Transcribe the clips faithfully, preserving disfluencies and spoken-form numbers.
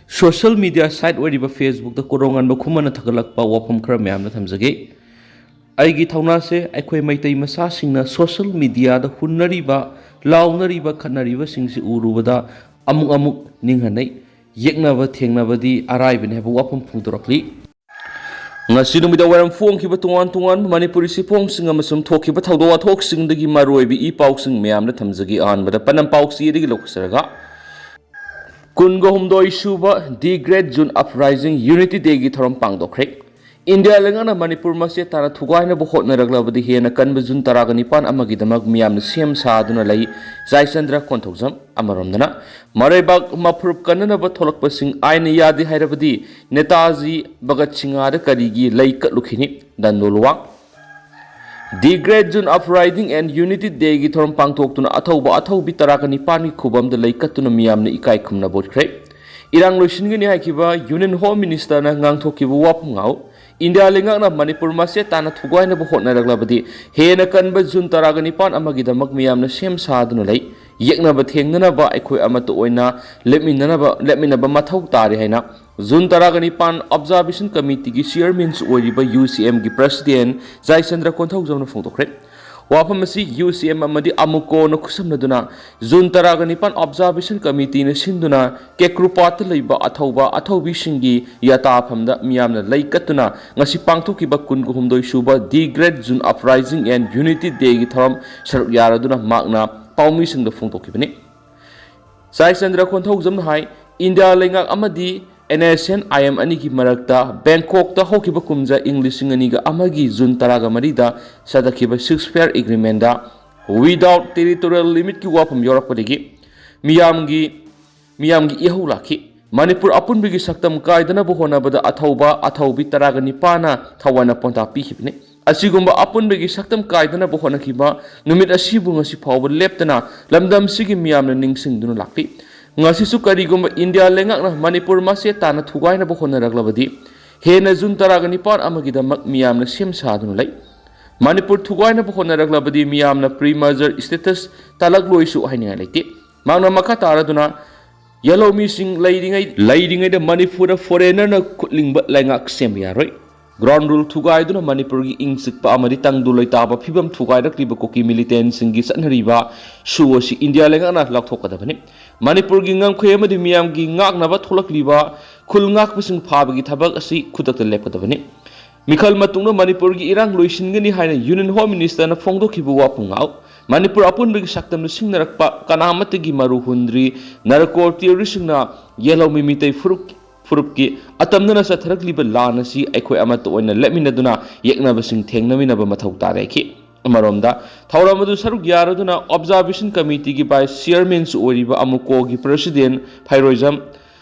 Social media site ꯑꯣꯏꯔꯤꯕ Facebookꯇ ꯀꯣꯔꯧꯉꯥꯟꯕ ꯈꯨꯃꯟꯅ ꯊꯥꯒꯠꯂꯛꯄ ꯋꯥꯐꯝ ꯈꯔ ꯃꯌꯥꯝꯅ ꯊꯝꯖꯒꯦ꯫ ꯑꯩꯒꯤ ꯊꯧꯅꯥꯁꯦ ꯑꯩꯈꯣꯏ ꯃꯩꯇꯩ ꯃꯆꯥꯁꯤꯡꯅ social mediaꯗ ꯍꯨꯟꯅꯔꯤꯕ, ꯂꯥꯎꯅꯔꯤꯕ, ꯈꯠꯅꯔꯤꯕꯁꯤꯡꯁꯤ ꯎꯔꯨꯕꯗ ꯑꯃꯨꯛ ꯑꯃꯨꯛ ꯅꯤꯡꯍꯟꯅꯩ꯫ ꯌꯦꯛꯅꯕ ꯊꯦꯡꯅꯕꯗꯤ ꯑꯔꯥꯏꯕꯅꯤ ꯍꯥꯏꯕ ꯋꯥꯐꯝ ꯐꯣꯡꯗꯣꯔꯛꯂꯤ꯫ ꯉꯁꯤ ꯅꯨꯃꯤꯗꯥꯡ ꯋꯥꯏꯔꯝ ꯐꯣꯡꯈꯤꯕ ꯇꯣꯉꯥꯟ ꯇꯣꯉꯥꯟꯕ ꯃꯅꯤꯄꯨꯔꯤ ꯁꯤꯐꯣꯡꯁꯤꯡ ꯑꯃꯁꯨꯡ ꯊꯣꯛꯈꯤꯕ ꯊꯧꯗꯣꯛ ꯋꯥꯊꯣꯛꯁꯤꯡꯗꯒꯤ ꯃꯔꯨꯑꯣꯏꯕ ꯏ ꯄꯥꯎꯁꯤꯡ ꯃꯌꯥꯝꯅ ꯊꯝꯖꯒꯦ꯫ ꯑꯍꯥꯟꯕꯗ ꯄꯅꯝ ꯄꯥꯎꯆꯦꯗꯒꯤ ꯂꯧꯖꯔꯒ, ꯀꯨꯟꯒ ꯍꯨꯝꯗꯣꯏ ꯁꯨꯕ The Great June Uprising Unity Dayꯒꯤ ꯊꯧꯔꯝ ꯄꯥꯡꯊꯣꯛꯈ꯭ꯔꯦ꯫ ꯏꯟꯗꯤꯌꯥ ꯂꯩꯉꯥꯛꯅ ꯃꯅꯤꯄꯨꯔ ꯃꯆꯦꯠ ꯇꯥꯅ ꯊꯨꯒꯥꯏꯅꯕ ꯍꯣꯠꯅꯔꯛꯂꯕꯗꯤ ꯍꯦꯟꯅ ꯀꯟꯕ ꯖꯨꯟ ꯇꯔꯥꯒ ꯅꯤꯄꯥꯟ ꯑꯃꯒꯤꯗꯃꯛ ꯃꯤꯌꯥꯝꯅ ꯁꯦꯝ ꯁꯥꯗꯨꯅ ꯂꯩ꯫ ꯖꯥꯏꯆꯟꯗ꯭ꯔ ꯀꯣꯟꯊꯧꯖꯝ꯫ ꯑꯃꯔꯣꯝꯗꯅ, ꯃꯔꯩꯕꯥꯛ ꯃꯐꯨꯔꯨꯞ ꯀꯟꯅꯅꯕ ꯊꯣꯛꯂꯛꯄꯁꯤꯡ ꯑꯥꯏꯟꯅ ꯌꯥꯗꯦ ꯍꯥꯏꯔꯕꯗꯤ ꯅꯦꯇꯥꯖꯤ ꯚꯒꯠ ꯁꯤꯡꯍꯗ ꯀꯔꯤꯒꯤ ꯂꯩ ꯀꯠꯂꯨꯈꯤꯅꯤ? ꯗꯟꯗꯣ Luwang. The Great June Uprising and Unity Dayꯒꯤ ꯊꯧꯔꯝ ꯄꯥꯡꯊꯣꯛꯇꯨꯅ ꯑꯊꯧꯕ ꯑꯊꯧꯕꯤ ꯇꯔꯥꯒ ꯅꯤꯄꯥꯟꯒꯤ ꯈꯨꯕꯝꯗ ꯂꯩ ꯀꯠꯇꯨꯅ ꯃꯤꯌꯥꯝꯅ ꯏꯀꯥꯏ ꯈꯨꯝꯅꯕ ꯎꯠꯈ꯭ꯔꯦ꯫ ꯏꯔꯥꯡ ꯂꯣꯏꯁꯤꯟꯒꯅꯤ ꯍꯥꯏꯈꯤꯕ Union Home Ministerꯅ ꯉꯥꯡꯊꯣꯛꯈꯤꯕ ꯋꯥꯐꯝ ꯉꯥꯎ, ꯏꯟꯗꯤꯌꯥ ꯂꯩꯉꯥꯛꯅ ꯃꯅꯤꯄꯨꯔ ꯃꯆꯦꯠ ꯇꯥꯅ ꯊꯨꯒꯥꯏꯅꯕ ꯍꯣꯠꯅꯔꯛꯂꯕꯗꯤ ꯍꯦꯟꯅ ꯀꯟꯕ ꯖꯨꯟ ꯇꯔꯥꯒ ꯅꯤꯄꯥꯟ ꯑꯃꯒꯤꯗꯃꯛ ꯃꯤꯌꯥꯝꯅ ꯁꯦꯝ ꯁꯥꯗꯨꯅ ꯂꯩ꯫ ꯌꯦꯛꯅꯕ ꯊꯦꯡꯅꯅꯕ ꯑꯩꯈꯣꯏ ꯑꯃꯠꯇ ꯑꯣꯏꯅ ꯂꯦꯞꯃꯤꯟꯅꯅꯕ, ꯂꯦꯞꯃꯤꯟꯅꯕ ꯃꯊꯧ ꯇꯥꯔꯦ ꯍꯥꯏꯅ ꯖꯨꯟ ꯇꯔꯥꯒ ꯅꯤꯄꯥꯟ Observation Committeeꯒꯤ Chairmanꯁꯨ ꯑꯣꯏꯔꯤꯕ UCMꯒꯤ President ꯖꯥꯏꯆꯟꯗ꯭ꯔ ꯀꯣꯟꯊꯧꯖꯝꯅ ꯐꯣꯡꯗꯣꯛꯈ꯭ꯔꯦ꯫ ꯋꯥꯐꯝ ꯑꯁꯤ UCM ꯑꯃꯗꯤ ꯑꯃꯨꯀꯣꯅ ꯈꯨꯠꯁꯝꯅꯗꯨꯅ ꯖꯨꯟ ꯇꯔꯥꯒ ꯅꯤꯄꯥꯟ Observation Committeeꯅ ꯁꯤꯟꯗꯨꯅ ꯀꯦꯀ꯭ꯔꯨꯄꯥꯠꯇ ꯂꯩꯕ ꯑꯊꯧꯕ ꯑꯊꯧꯕꯤꯁꯤꯡꯒꯤ ꯌꯥꯇꯥꯐꯝꯗ ꯃꯤꯌꯥꯝꯅ ꯂꯩ ꯀꯠꯇꯨꯅ ꯉꯁꯤ ꯄꯥꯡꯊꯣꯛꯈꯤꯕ ꯀꯨꯟꯒ ꯍꯨꯝꯗꯣꯏ ꯁꯨꯕ The Great June Uprising and Unity Dayꯒꯤ ꯊꯧꯔꯝ ꯁꯔꯨꯛ ꯌꯥꯔꯗꯨꯅ ꯃꯍꯥꯛꯅ ꯄꯥꯎꯃꯤꯁꯤꯡꯗ ꯐꯣꯡꯗꯣꯛꯈꯤꯕꯅꯤ꯫ ꯖꯥꯏꯆꯟꯗ꯭ꯔ ꯀꯣꯟꯊꯧꯖꯝꯅ ꯍꯥꯏ, ꯏꯟꯗꯤꯌꯥ ꯂꯩꯉꯥꯛ ꯑꯃꯗꯤ NSCN-IM ꯑꯅꯤꯒꯤ ꯃꯔꯛꯇ ꯕꯦꯡꯀꯣꯛꯇ ꯍꯧꯈꯤꯕ ꯀꯨꯝꯖꯥ ꯏꯪ ꯂꯤꯁꯤꯡ ꯑꯅꯤꯒ ꯑꯃꯒꯤ ꯖꯨꯟ ꯇꯔꯥꯒ ꯃꯔꯤꯗ ꯆꯠꯊꯈꯤꯕ ceasefire agreementꯗ without territorial limitꯀꯤ ꯋꯥꯐꯝ ꯌꯥꯎꯔꯛꯄꯗꯒꯤ ꯃꯤꯌꯥꯝꯒꯤ, ꯃꯤꯌꯥꯝꯒꯤ ꯏꯍꯧ ꯂꯥꯛꯈꯤ꯫ ꯃꯅꯤꯄꯨꯔ ꯑꯄꯨꯟꯕꯒꯤ ꯁꯛꯇꯝ ꯀꯥꯏꯗꯅꯕ ꯍꯣꯠꯅꯕꯗ ꯑꯊꯧꯕ ꯑꯊꯧꯕꯤ ꯇꯔꯥꯒ ꯅꯤꯄꯥꯟꯅ ꯊꯋꯥꯏꯅ ꯄꯣꯟꯊꯥ ꯄꯤꯈꯤꯕꯅꯤ꯫ ꯑꯁꯤꯒꯨꯝꯕ ꯑꯄꯨꯟꯕꯒꯤ ꯁꯛꯇꯝ ꯀꯥꯏꯗꯅꯕ ꯍꯣꯠꯅꯈꯤꯕ ꯅꯨꯃꯤꯠ ꯑꯁꯤꯕꯨ ꯉꯁꯤ ꯐꯥꯎꯕ ꯂꯦꯞꯇꯅ ꯂꯝꯗꯝꯁꯤꯒꯤ ꯃꯤꯌꯥꯝꯅ ꯅꯤꯡꯁꯤꯡꯗꯨꯅ ꯂꯥꯛꯂꯤ꯫ ꯉꯁꯤꯁꯨ ꯀꯔꯤꯒꯨꯝꯕ ꯏꯟꯗꯤꯌꯥ ꯂꯩꯉꯥꯛꯅ ꯃꯅꯤꯄꯨꯔ ꯃꯆꯦꯠ ꯇꯥꯅ ꯊꯨꯒꯥꯏꯅꯕ ꯍꯣꯠꯅꯔꯛꯂꯕꯗꯤ ꯍꯦꯟꯅ ꯖꯨꯟ ꯇꯔꯥꯒ ꯅꯤꯄꯥꯟ ꯑꯃꯒꯤꯗꯃꯛ ꯃꯤꯌꯥꯝꯅ ꯁꯦꯝ ꯁꯥꯗꯨꯅ ꯂꯩ꯫ ꯃꯅꯤꯄꯨꯔ ꯊꯨꯒꯥꯏꯅꯕ ꯍꯣꯠꯅꯔꯛꯂꯕꯗꯤ ꯃꯤꯌꯥꯝꯅ pre-merger status ꯇꯥꯂꯛꯂꯣꯏꯁꯨ ꯍꯥꯏꯅꯤꯡꯉꯥꯏ ꯂꯩꯇꯦ꯫ ꯃꯍꯥꯛꯅ ꯃꯈꯥ ꯇꯥꯔꯗꯨꯅ ꯌꯦꯜꯍꯧꯃꯤꯁꯤꯡ ꯂꯩꯔꯤꯉꯩ ꯂꯩꯔꯤꯉꯩꯗ ꯃꯅꯤꯄꯨꯔꯗ ꯐꯣꯔꯦꯅꯔꯅ ꯈꯨꯠꯂꯤꯡꯕ ꯂꯩꯉꯥꯛ ꯁꯦꯝꯕ ꯌꯥꯔꯣꯏ꯫ ꯒ꯭ꯔꯥꯎꯟ ꯔꯨꯜ ꯊꯨꯒꯥꯏꯗꯨꯅ ꯃꯅꯤꯄꯨꯔꯒꯤ ꯏꯪ ꯆꯤꯛꯄ ꯑꯃꯗꯤ ꯇꯪꯗꯨ ꯂꯩꯇꯥꯕ ꯐꯤꯕꯝ ꯊꯨꯒꯥꯏꯔꯛꯂꯤꯕ ꯀꯨꯀꯤ ꯃꯤꯂꯤꯇꯦꯟꯁꯤꯡꯒꯤ ꯆꯠꯅꯔꯤꯕ ꯁꯣ ꯑꯁꯤ ꯏꯟꯗꯤꯌꯥ ꯂꯩꯉꯥꯛꯅ ꯂꯥꯎꯊꯣꯛꯀꯗꯕꯅꯤ꯫ ꯃꯅꯤꯄꯨꯔꯒꯤ ꯉꯝꯈꯩ ꯑꯃꯗꯤ ꯃꯤꯌꯥꯝꯒꯤ ꯉꯥꯛꯅꯕ ꯊꯣꯛꯂꯛꯂꯤꯕ ꯈꯨꯜ ꯉꯥꯛꯄꯁꯤꯡ ꯐꯥꯕꯒꯤ ꯊꯕꯛ ꯑꯁꯤ ꯈꯨꯗꯛꯇ ꯂꯦꯞꯀꯗꯕꯅꯤ꯫ ꯃꯤꯈꯜ ꯃꯇꯨꯡꯗ ꯃꯅꯤꯄꯨꯔꯒꯤ ꯏꯔꯥꯡ ꯂꯣꯏꯁꯤꯟꯒꯅꯤ ꯍꯥꯏꯅ ꯌꯨꯅꯤꯌꯟ ꯍꯣꯝ ꯃꯤꯅꯤꯁꯇꯔꯅ ꯐꯣꯡꯗꯣꯛꯈꯤꯕ ꯋꯥꯐꯝ ꯉꯥꯛ ꯃꯅꯤꯄꯨꯔ ꯑꯄꯨꯟꯕꯒꯤ ꯁꯛꯇꯝꯗ ꯁꯤꯡꯅꯔꯛꯄ ꯀꯅꯥꯃꯠꯇꯒꯤ ꯃꯔꯨ ꯍꯨꯟꯗ꯭ꯔꯤ꯫ ꯅꯥꯔꯀꯣ ꯇꯦꯔꯣꯔꯤꯁꯁꯤꯡꯅ ꯌꯦꯜꯍꯧꯃꯤ ꯃꯤꯇꯩ ꯐꯨꯔꯨꯞ ꯐꯨꯔꯨꯞꯀꯤ ꯑꯇꯝꯅꯅ ꯆꯠꯊꯔꯛꯂꯤꯕ ꯂꯥꯟ ꯑꯁꯤ ꯑꯩꯈꯣꯏ ꯑꯃꯠꯇ ꯑꯣꯏꯅ ꯂꯦꯞꯃꯤꯟꯅꯗꯨꯅ ꯌꯦꯛꯅꯕꯁꯤꯡ ꯊꯦꯡꯅꯃꯤꯟꯅꯕ ꯃꯊꯧ ꯇꯥꯔꯦ ꯍꯥꯏꯈꯤ꯫ ꯑꯃꯔꯣꯝꯗ, ꯊꯧꯔꯝ ꯑꯗꯨ ꯁꯔꯨꯛ ꯌꯥꯔꯗꯨꯅ ꯑꯣꯕꯖꯥꯔꯕꯦꯁꯟ ꯀꯃꯤꯇꯤꯒꯤ ꯚꯥꯏꯁ ꯆꯤꯌꯔꯃꯦꯟꯁꯨ ꯑꯣꯏꯔꯤꯕ ꯑꯃꯨꯀꯣꯒꯤ ꯄ꯭ꯔꯁꯤꯗꯦꯟ ꯐꯩꯔꯣꯏꯖꯝ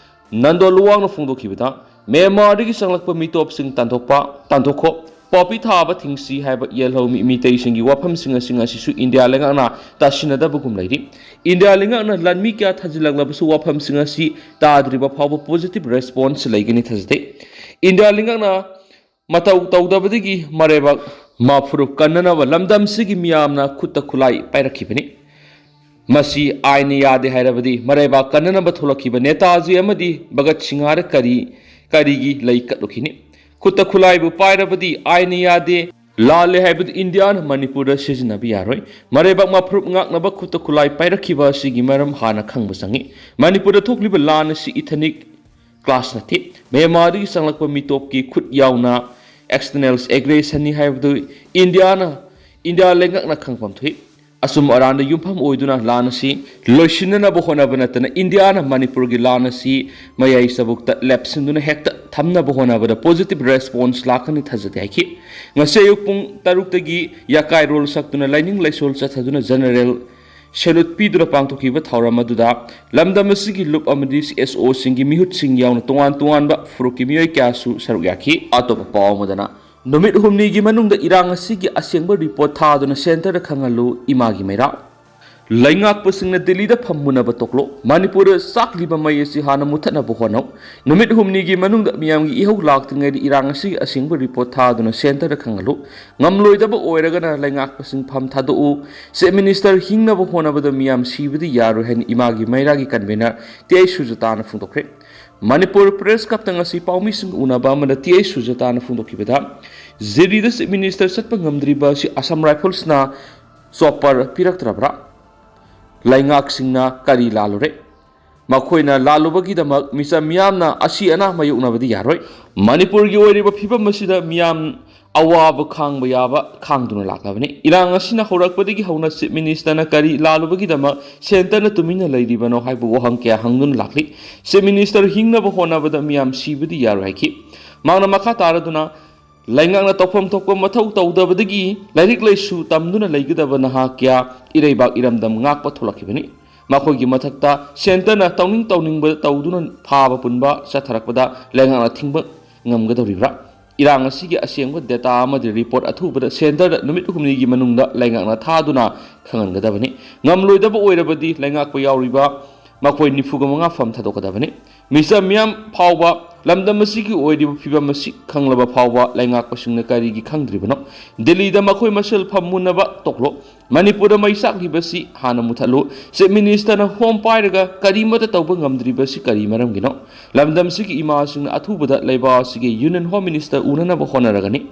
ꯅꯟꯗꯣ ꯂꯨꯋꯥꯡꯅ ꯐꯣꯡꯗꯣꯛꯈꯤꯕꯗ, ꯃ꯭ꯌꯥꯟꯃꯥꯔꯗꯒꯤ ꯆꯪꯂꯛꯄ ꯃꯤꯇꯣꯞꯁꯤꯡ ꯇꯥꯟꯊꯣꯛꯄ ꯇꯥꯟꯊꯣꯛꯈꯣ, ꯄꯣꯄꯤ ꯊꯥꯕ ꯊꯤꯡꯁꯤ ꯍꯥꯏꯕ ꯌꯦꯜꯍꯧ ꯃꯤ-, ꯃꯤꯇꯩꯁꯤꯡꯒꯤ ꯋꯥꯐꯝꯁꯤꯡ ꯑꯁꯤꯁꯨ ꯏꯟꯗꯤꯌꯥ ꯂꯩꯉꯥꯛꯅ ꯇꯥꯁꯤꯟꯅꯗꯕꯒꯨꯝ ꯂꯩꯔꯤ꯫ ꯏꯟꯗꯤꯌꯥ ꯂꯩꯉꯥꯛꯅ ꯂꯥꯟꯃꯤ ꯀꯌꯥ ꯊꯥꯖꯤꯜꯂꯛꯂꯕꯁꯨ ꯋꯥꯐꯝꯁꯤꯡ ꯑꯁꯤ ꯇꯥꯗ꯭ꯔꯤꯕ ꯐꯥꯎꯕ ꯄꯣꯖꯤꯇꯤꯚ ꯔꯦꯁꯄꯣꯟꯁ ꯂꯩꯒꯅꯤ ꯊꯥꯖꯗꯦ꯫ ꯏꯟꯗꯤꯌꯥ ꯂꯩꯉꯥꯛꯅ ꯃꯇꯧ ꯇꯧꯗꯕꯗꯒꯤ ꯃꯔꯩꯕꯥꯛ ꯃꯥꯐꯨꯔꯨꯞ ꯀꯟꯅꯅꯕ ꯂꯝꯗꯝꯁꯤꯒꯤ ꯃꯤꯌꯥꯝꯅ ꯈꯨꯠꯇ ꯈꯨꯠꯂꯥꯏ ꯄꯥꯏꯔꯛꯈꯤꯕꯅꯤ꯫ ꯃꯁꯤ ꯑꯥꯏꯟꯅ ꯌꯥꯗꯦ ꯍꯥꯏꯔꯕꯗꯤ ꯃꯔꯩꯕꯥꯛ ꯀꯟꯅꯅꯕ ꯊꯣꯛꯂꯛꯈꯤꯕ ꯅꯦꯇꯥꯖꯤ ꯑꯃꯗꯤ ꯚꯒꯠ ꯁꯤꯡꯍꯥꯔ ꯀꯔꯤ, ꯀꯔꯤꯒꯤ ꯂꯩ ꯀꯠꯂꯨꯈꯤꯅꯤ? ꯈꯨꯠꯇ ꯈꯨꯠꯂꯥꯏꯕꯨ ꯄꯥꯏꯔꯕꯗꯤ ꯑꯥꯏꯟꯅ ꯌꯥꯗꯦ, ꯂꯥꯜꯂꯦ ꯍꯥꯏꯕꯗꯨ ꯏꯟꯗꯤꯌꯥꯅ ꯃꯅꯤꯄꯨꯔꯗ ꯁꯤꯖꯤꯟꯅꯕ ꯌꯥꯔꯣꯏ꯫ ꯃꯔꯩꯕꯥꯛ ꯃꯥꯐꯨꯔꯨꯞ ꯉꯥꯛꯅꯕ ꯈꯨꯠꯇ ꯈꯨꯠꯂꯥꯏ ꯄꯥꯏꯔꯛꯈꯤꯕ ꯑꯁꯤꯒꯤ ꯃꯔꯝ ꯍꯥꯟꯅ ꯈꯪꯕ ꯆꯪꯏ꯫ ꯃꯅꯤꯄꯨꯔꯗ ꯊꯣꯛꯂꯤꯕ ꯂꯥꯟ ꯑꯁꯤ ꯏꯊꯅꯤꯛ ꯀ꯭ꯂꯥꯁ ꯅꯠꯇꯦ꯫ ꯃ꯭ꯌꯥꯟꯃꯥꯔꯗꯒꯤ ꯆꯪꯂꯛꯄ ꯃꯤꯇꯣꯞꯀꯤ ꯈꯨꯠ ꯌꯥꯎꯅ ꯑꯦꯛꯁꯇꯔꯅꯦꯜ ꯑꯦꯒ꯭ꯔꯦꯁꯟꯅꯤ ꯍꯥꯏꯕꯗꯨ ꯏꯟꯗꯤꯌꯥꯅ, ꯏꯟꯗꯤꯌꯥ ꯂꯩꯉꯥꯛꯅ ꯈꯪꯐꯝ ꯊꯣꯛꯏ꯫ ꯑꯆꯨꯝ ꯑꯔꯥꯟꯗ ꯌꯨꯝꯐꯝ ꯑꯣꯏꯗꯨꯅ ꯂꯥꯟ ꯑꯁꯤ ꯂꯣꯏꯁꯤꯟꯅꯅꯕ ꯍꯣꯠꯅꯕ ꯅꯠꯇꯅ ꯏꯟꯗꯤꯌꯥꯅ ꯃꯅꯤꯄꯨꯔꯒꯤ ꯂꯥꯟ ꯑꯁꯤ ꯃꯌꯥꯏ ꯆꯕꯨꯛꯇ ꯂꯦꯞꯁꯤꯟꯗꯨꯅ ꯍꯦꯛꯇ ꯊꯝꯅꯕ ꯍꯣꯠꯅꯕꯗ ꯄꯣꯖꯤꯇꯤꯚ ꯔꯦꯁꯄꯣꯟꯁ ꯂꯥꯛꯀꯅꯤ ꯊꯥꯖꯗꯦ ꯍꯥꯏꯈꯤ꯫ ꯉꯁꯤ ꯑꯌꯨꯛ ꯄꯨꯡ ꯇꯔꯨꯛꯇꯒꯤ ꯌꯥꯀꯥꯏꯔꯣꯜ ꯁꯛꯇꯨꯅ ꯂꯥꯏꯅꯤꯡ ꯂꯥꯏꯁꯣꯜ ꯆꯠꯊꯗꯨꯅ ꯖꯦꯅꯔꯦꯜ ꯁꯦꯂꯨꯠ ꯄꯤꯗꯨꯅ ꯄꯥꯡꯊꯣꯛꯈꯤꯕ ꯊꯧꯔꯝ ꯑꯗꯨꯗ ꯂꯝꯗꯝ ꯑꯁꯤꯒꯤ ꯂꯨꯞ ꯑꯃꯗꯤ ꯁꯤ ꯑꯦꯁ ꯑꯣꯁꯤꯡꯒꯤ ꯃꯤꯍꯨꯠꯁꯤꯡ ꯌꯥꯎꯅ ꯇꯣꯉꯥꯟ ꯇꯣꯉꯥꯟꯕ ꯐꯨꯔꯨꯞꯀꯤ ꯃꯤꯑꯣꯏ ꯀꯌꯥꯁꯨ ꯁꯔꯨꯛ ꯌꯥꯈꯤ꯫ ꯑꯇꯣꯞꯄ ꯄꯥꯎ ꯑꯃꯗꯅ, ꯅꯨꯃꯤꯠ ꯍꯨꯝꯅꯤꯒꯤ ꯃꯅꯨꯡꯗ ꯏꯔꯥꯡ ꯑꯁꯤꯒꯤ ꯑꯁꯦꯡꯕ ꯔꯤꯄꯣꯔꯠ ꯊꯥꯗꯨꯅ ꯁꯦꯟꯇꯔꯗ ꯈꯪꯍꯜꯂꯨ, ꯏꯃꯥꯒꯤ ꯃꯩꯔꯥ꯫ ꯂꯩꯉꯥꯛꯄꯁꯤꯡꯅ ꯗꯤꯜꯂꯤꯗ ꯐꯝꯃꯨꯅꯕ ꯇꯣꯛꯂꯣ꯫ ꯃꯅꯤꯄꯨꯔꯗ ꯆꯥꯛꯂꯤꯕ ꯃꯩ ꯑꯁꯤ ꯍꯥꯟꯅ ꯃꯨꯊꯠꯅꯕ ꯍꯣꯠꯅꯧ꯫ ꯅꯨꯃꯤꯠ ꯍꯨꯝꯅꯤꯒꯤ ꯃꯅꯨꯡꯗ ꯃꯤꯌꯥꯝꯒꯤ ꯏꯍꯧ ꯂꯥꯛꯇ꯭ꯔꯤꯉꯩꯗ ꯏꯔꯥꯡ ꯑꯁꯤꯒꯤ ꯑꯁꯦꯡꯕ ꯔꯤꯄꯣꯔꯠ ꯊꯥꯗꯨꯅ ꯁꯦꯟꯇꯔꯗ ꯈꯪꯍꯜꯂꯨ꯫ ꯉꯝꯂꯣꯏꯗꯕ ꯑꯣꯏꯔꯒꯅ ꯂꯩꯉꯥꯛꯄꯁꯤꯡ ꯐꯝ ꯊꯥꯗꯣꯛꯎ꯫ ꯆꯤꯐ ꯃꯤꯅꯤꯁꯇꯔ ꯍꯤꯡꯅꯕ ꯍꯣꯠꯅꯕꯗ ꯃꯤꯌꯥꯝ ꯁꯤꯕꯗꯤ ꯌꯥꯔꯣꯏ ꯍꯥꯏꯅ ꯏꯃꯥꯒꯤ ꯃꯩꯔꯥꯒꯤ ꯀꯟꯚꯦꯅꯔ ꯇꯤ ꯑꯩꯆ ꯁꯨꯖꯥꯇꯥꯅ ꯐꯣꯡꯗꯣꯛꯈ꯭ꯔꯦ꯫ ꯃꯅꯤꯄꯨꯔ ꯄ꯭ꯔꯦꯁ ꯀ꯭ꯂꯕꯇ ꯉꯁꯤ ꯄꯥꯎꯃꯤꯁꯤꯡ ꯎꯅꯕ ꯑꯃꯗ ꯇꯤ ꯑꯩꯆ ꯁꯨꯖꯥꯇꯥꯅ ꯐꯣꯡꯗꯣꯛꯈꯤꯕꯗ, ꯖꯤꯔꯤꯗ ꯆꯤꯐ ꯃꯤꯅꯤꯁꯇꯔ ꯆꯠꯄ ꯉꯝꯗ꯭ꯔꯤꯕ ꯑꯁꯤ ꯑꯁꯥꯝ ꯔꯥꯏꯐꯜꯁꯅ ꯆꯣꯄꯔ ꯄꯤꯔꯛꯇ꯭ꯔꯕ꯭ꯔꯥ? ꯂꯩꯉꯥꯛꯁꯤꯡꯅ ꯀꯔꯤ ꯂꯥꯜꯂꯨꯔꯦ? ꯃꯈꯣꯏꯅ ꯂꯥꯜꯂꯨꯕꯒꯤꯗꯃꯛ ꯃꯤꯆꯝ ꯃꯤꯌꯥꯝꯅ ꯑꯁꯤ ꯑꯅꯥ ꯃꯥꯌꯣꯛꯅꯕꯗꯤ ꯌꯥꯔꯣꯏ꯫ ꯃꯅꯤꯄꯨꯔꯒꯤ ꯑꯣꯏꯔꯤꯕ ꯐꯤꯕꯝ ꯑꯁꯤꯗ ꯃꯤꯌꯥꯝ ꯑꯋꯥꯕ ꯈꯥꯡꯕ ꯌꯥꯕ ꯈꯥꯡꯗꯨꯅ ꯂꯥꯛꯂꯕꯅꯤ꯫ ꯏꯔꯥꯡ ꯑꯁꯤꯅ ꯍꯧꯔꯛꯄꯗꯒꯤ ꯍꯧꯅ ꯆꯤꯐ ꯃꯤꯅꯤꯁꯇꯔꯅ ꯀꯔꯤ ꯂꯥꯜꯂꯨꯕꯒꯤꯗꯃꯛ ꯁꯦꯟꯇꯔꯅ ꯇꯨꯃꯤꯟꯅ ꯂꯩꯔꯤꯕꯅꯣ ꯍꯥꯏꯕ ꯋꯥꯍꯪ ꯀꯌꯥ ꯍꯪꯗꯨꯅ ꯂꯥꯛꯂꯤ꯫ ꯆꯤꯐ ꯃꯤꯅꯤꯁꯇꯔ ꯍꯤꯡꯅꯕ ꯍꯣꯠꯅꯕꯗ ꯃꯤꯌꯥꯝ ꯁꯤꯕꯗꯤ ꯌꯥꯔꯣꯏ ꯍꯥꯏꯈꯤ꯫ ꯃꯍꯥꯛꯅ ꯃꯈꯥ ꯇꯥꯔꯗꯨꯅ, ꯂꯩꯉꯥꯛꯅ ꯇꯧꯐꯝ ꯊꯣꯛꯄ ꯃꯊꯧ ꯇꯧꯗꯕꯗꯒꯤ ꯂꯥꯏꯔꯤꯛ ꯂꯥꯏꯁꯨ ꯇꯝꯗꯨꯅ ꯂꯩꯒꯗꯕ ꯅꯍꯥ ꯀꯌꯥ ꯏꯔꯩꯕꯥꯛ ꯏꯔꯝꯗꯝ ꯉꯥꯛꯄ ꯊꯣꯛꯂꯛꯈꯤꯕꯅꯤ꯫ ꯃꯈꯣꯏꯒꯤ ꯃꯊꯛꯇ ꯁꯦꯟꯇꯔꯅ ꯇꯧꯅꯤꯡ ꯇꯧꯅꯤꯡꯕ ꯇꯧꯗꯨꯅ ꯐꯥꯕ ꯄꯨꯟꯕ ꯆꯠꯊꯔꯛꯄꯗ ꯂꯩꯉꯥꯛꯅ ꯊꯤꯡꯕ ꯉꯝꯒꯗꯧꯔꯤꯕ꯭ꯔꯥ? ꯏꯔꯥꯡ ꯑꯁꯤꯒꯤ ꯑꯁꯦꯡꯕ ꯗꯦꯇꯥ ꯑꯃꯗꯤ ꯔꯤꯄꯣꯔꯠ ꯑꯊꯨꯕꯗ ꯁꯦꯟꯇꯔꯗ ꯅꯨꯃꯤꯠ ꯍꯨꯝꯅꯤꯒꯤ ꯃꯅꯨꯡꯗ ꯂꯩꯉꯥꯛꯅ ꯊꯥꯗꯨꯅ ꯈꯪꯍꯟꯒꯗꯕꯅꯤ꯫ ꯉꯝꯂꯣꯏꯗꯕ ꯑꯣꯏꯔꯕꯗꯤ ꯂꯩꯉꯥꯛꯄ ꯌꯥꯎꯔꯤꯕ ꯃꯈꯣꯏ ꯅꯤꯐꯨꯒ ꯃꯉꯥ ꯐꯝ ꯊꯥꯗꯣꯛꯀꯗꯕꯅꯤ꯫ ꯃꯤꯆꯝ ꯃꯤꯌꯥꯝ ꯐꯥꯎꯕ ꯂꯝꯗꯝ ꯑꯁꯤꯒꯤ ꯑꯣꯏꯔꯤꯕ ꯐꯤꯕꯝ ꯑꯁꯤ ꯈꯪꯂꯕ ꯐꯥꯎꯕ ꯂꯩꯉꯥꯛꯄꯁꯤꯡꯅ ꯀꯔꯤꯒꯤ ꯈꯪꯗ꯭ꯔꯤꯕꯅꯣ? ꯗꯤꯜꯂꯤꯗ ꯃꯈꯣꯏ ꯃꯁꯦꯜ ꯐꯝꯃꯨꯟꯅꯕ ꯇꯣꯛꯂꯣ꯫ ꯃꯅꯤꯄꯨꯔꯗ ꯃꯩ ꯆꯥꯛꯂꯤꯕꯁꯤ ꯍꯥꯟꯅ ꯃꯨꯊꯠꯂꯨ꯫ ꯆꯤꯐ ꯃꯤꯅꯤꯁꯇꯔꯅ ꯍꯣꯝ ꯄꯥꯏꯔꯒ ꯀꯔꯤꯃꯠꯇ ꯇꯧꯕ ꯉꯝꯗ꯭ꯔꯤꯕꯁꯤ ꯀꯔꯤ ꯃꯔꯝꯒꯤꯅꯣ? ꯂꯝꯗꯝꯁꯤꯒꯤ ꯏꯃꯥꯁꯤꯡꯅ ꯑꯊꯨꯕꯗ ꯂꯩꯕꯥꯛ ꯑꯁꯤꯒꯤ ꯌꯨꯅꯤꯌꯟ ꯍꯣꯝ ꯃꯤꯅꯤꯁꯇꯔ ꯎꯅꯅꯕ ꯍꯣꯠꯅꯔꯒꯅꯤ꯫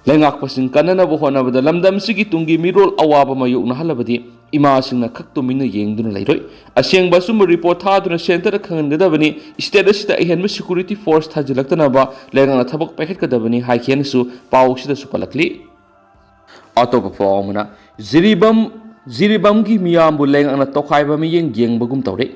ꯂꯩꯉꯥꯛꯄꯁꯤꯡ ꯀꯟꯅꯅꯕ ꯍꯣꯠꯅꯕꯗ ꯂꯝꯗꯝꯁꯤꯒꯤ ꯇꯨꯡꯒꯤ ꯃꯤꯔꯣꯜ ꯑꯋꯥꯕ ꯃꯥꯌꯣꯛꯅꯍꯜꯂꯕꯗꯤ ꯏꯃꯥꯁꯤꯡꯅ ꯈꯛ ꯇꯨꯃꯤꯟꯅ ꯌꯦꯡꯗꯨꯅ ꯂꯩꯔꯣꯏ꯫ ꯑꯁꯦꯡꯕ ꯑꯆꯨꯝꯕ ꯔꯤꯄꯣꯔꯠ ꯊꯥꯗꯨꯅ ꯁꯦꯟꯇꯔꯗ ꯈꯪꯍꯟꯒꯗꯕꯅꯤ꯫ ꯁ꯭ꯇꯦꯠ ꯑꯁꯤꯗ ꯑꯍꯦꯟꯕ ꯁꯦꯀ꯭ꯌꯨꯔꯤꯇꯤ ꯐꯣꯔꯁ ꯊꯥꯖꯤꯜꯂꯛꯇꯅꯕ ꯂꯩꯉꯥꯛꯅ ꯊꯕꯛ ꯄꯥꯏꯈꯠꯀꯗꯕꯅꯤ ꯍꯥꯏꯈꯤ ꯍꯥꯏꯅꯁꯨ ꯄꯥꯎ ꯑꯁꯤꯗꯁꯨ ꯄꯜꯂꯛꯂꯤ꯫ ꯑꯇꯣꯞꯄ ꯄꯥꯎ ꯑꯃꯅ, ꯖꯤꯔꯤꯕꯥꯝ, ꯖꯤꯔꯤꯕꯥꯝꯒꯤ ꯃꯤꯌꯥꯝꯕꯨ ꯂꯩꯉꯥꯛꯅ ꯇꯣꯈꯥꯏꯕ ꯃꯤꯠꯌꯦꯡ ꯌꯦꯡꯕꯒꯨꯝ ꯇꯧꯔꯦ꯫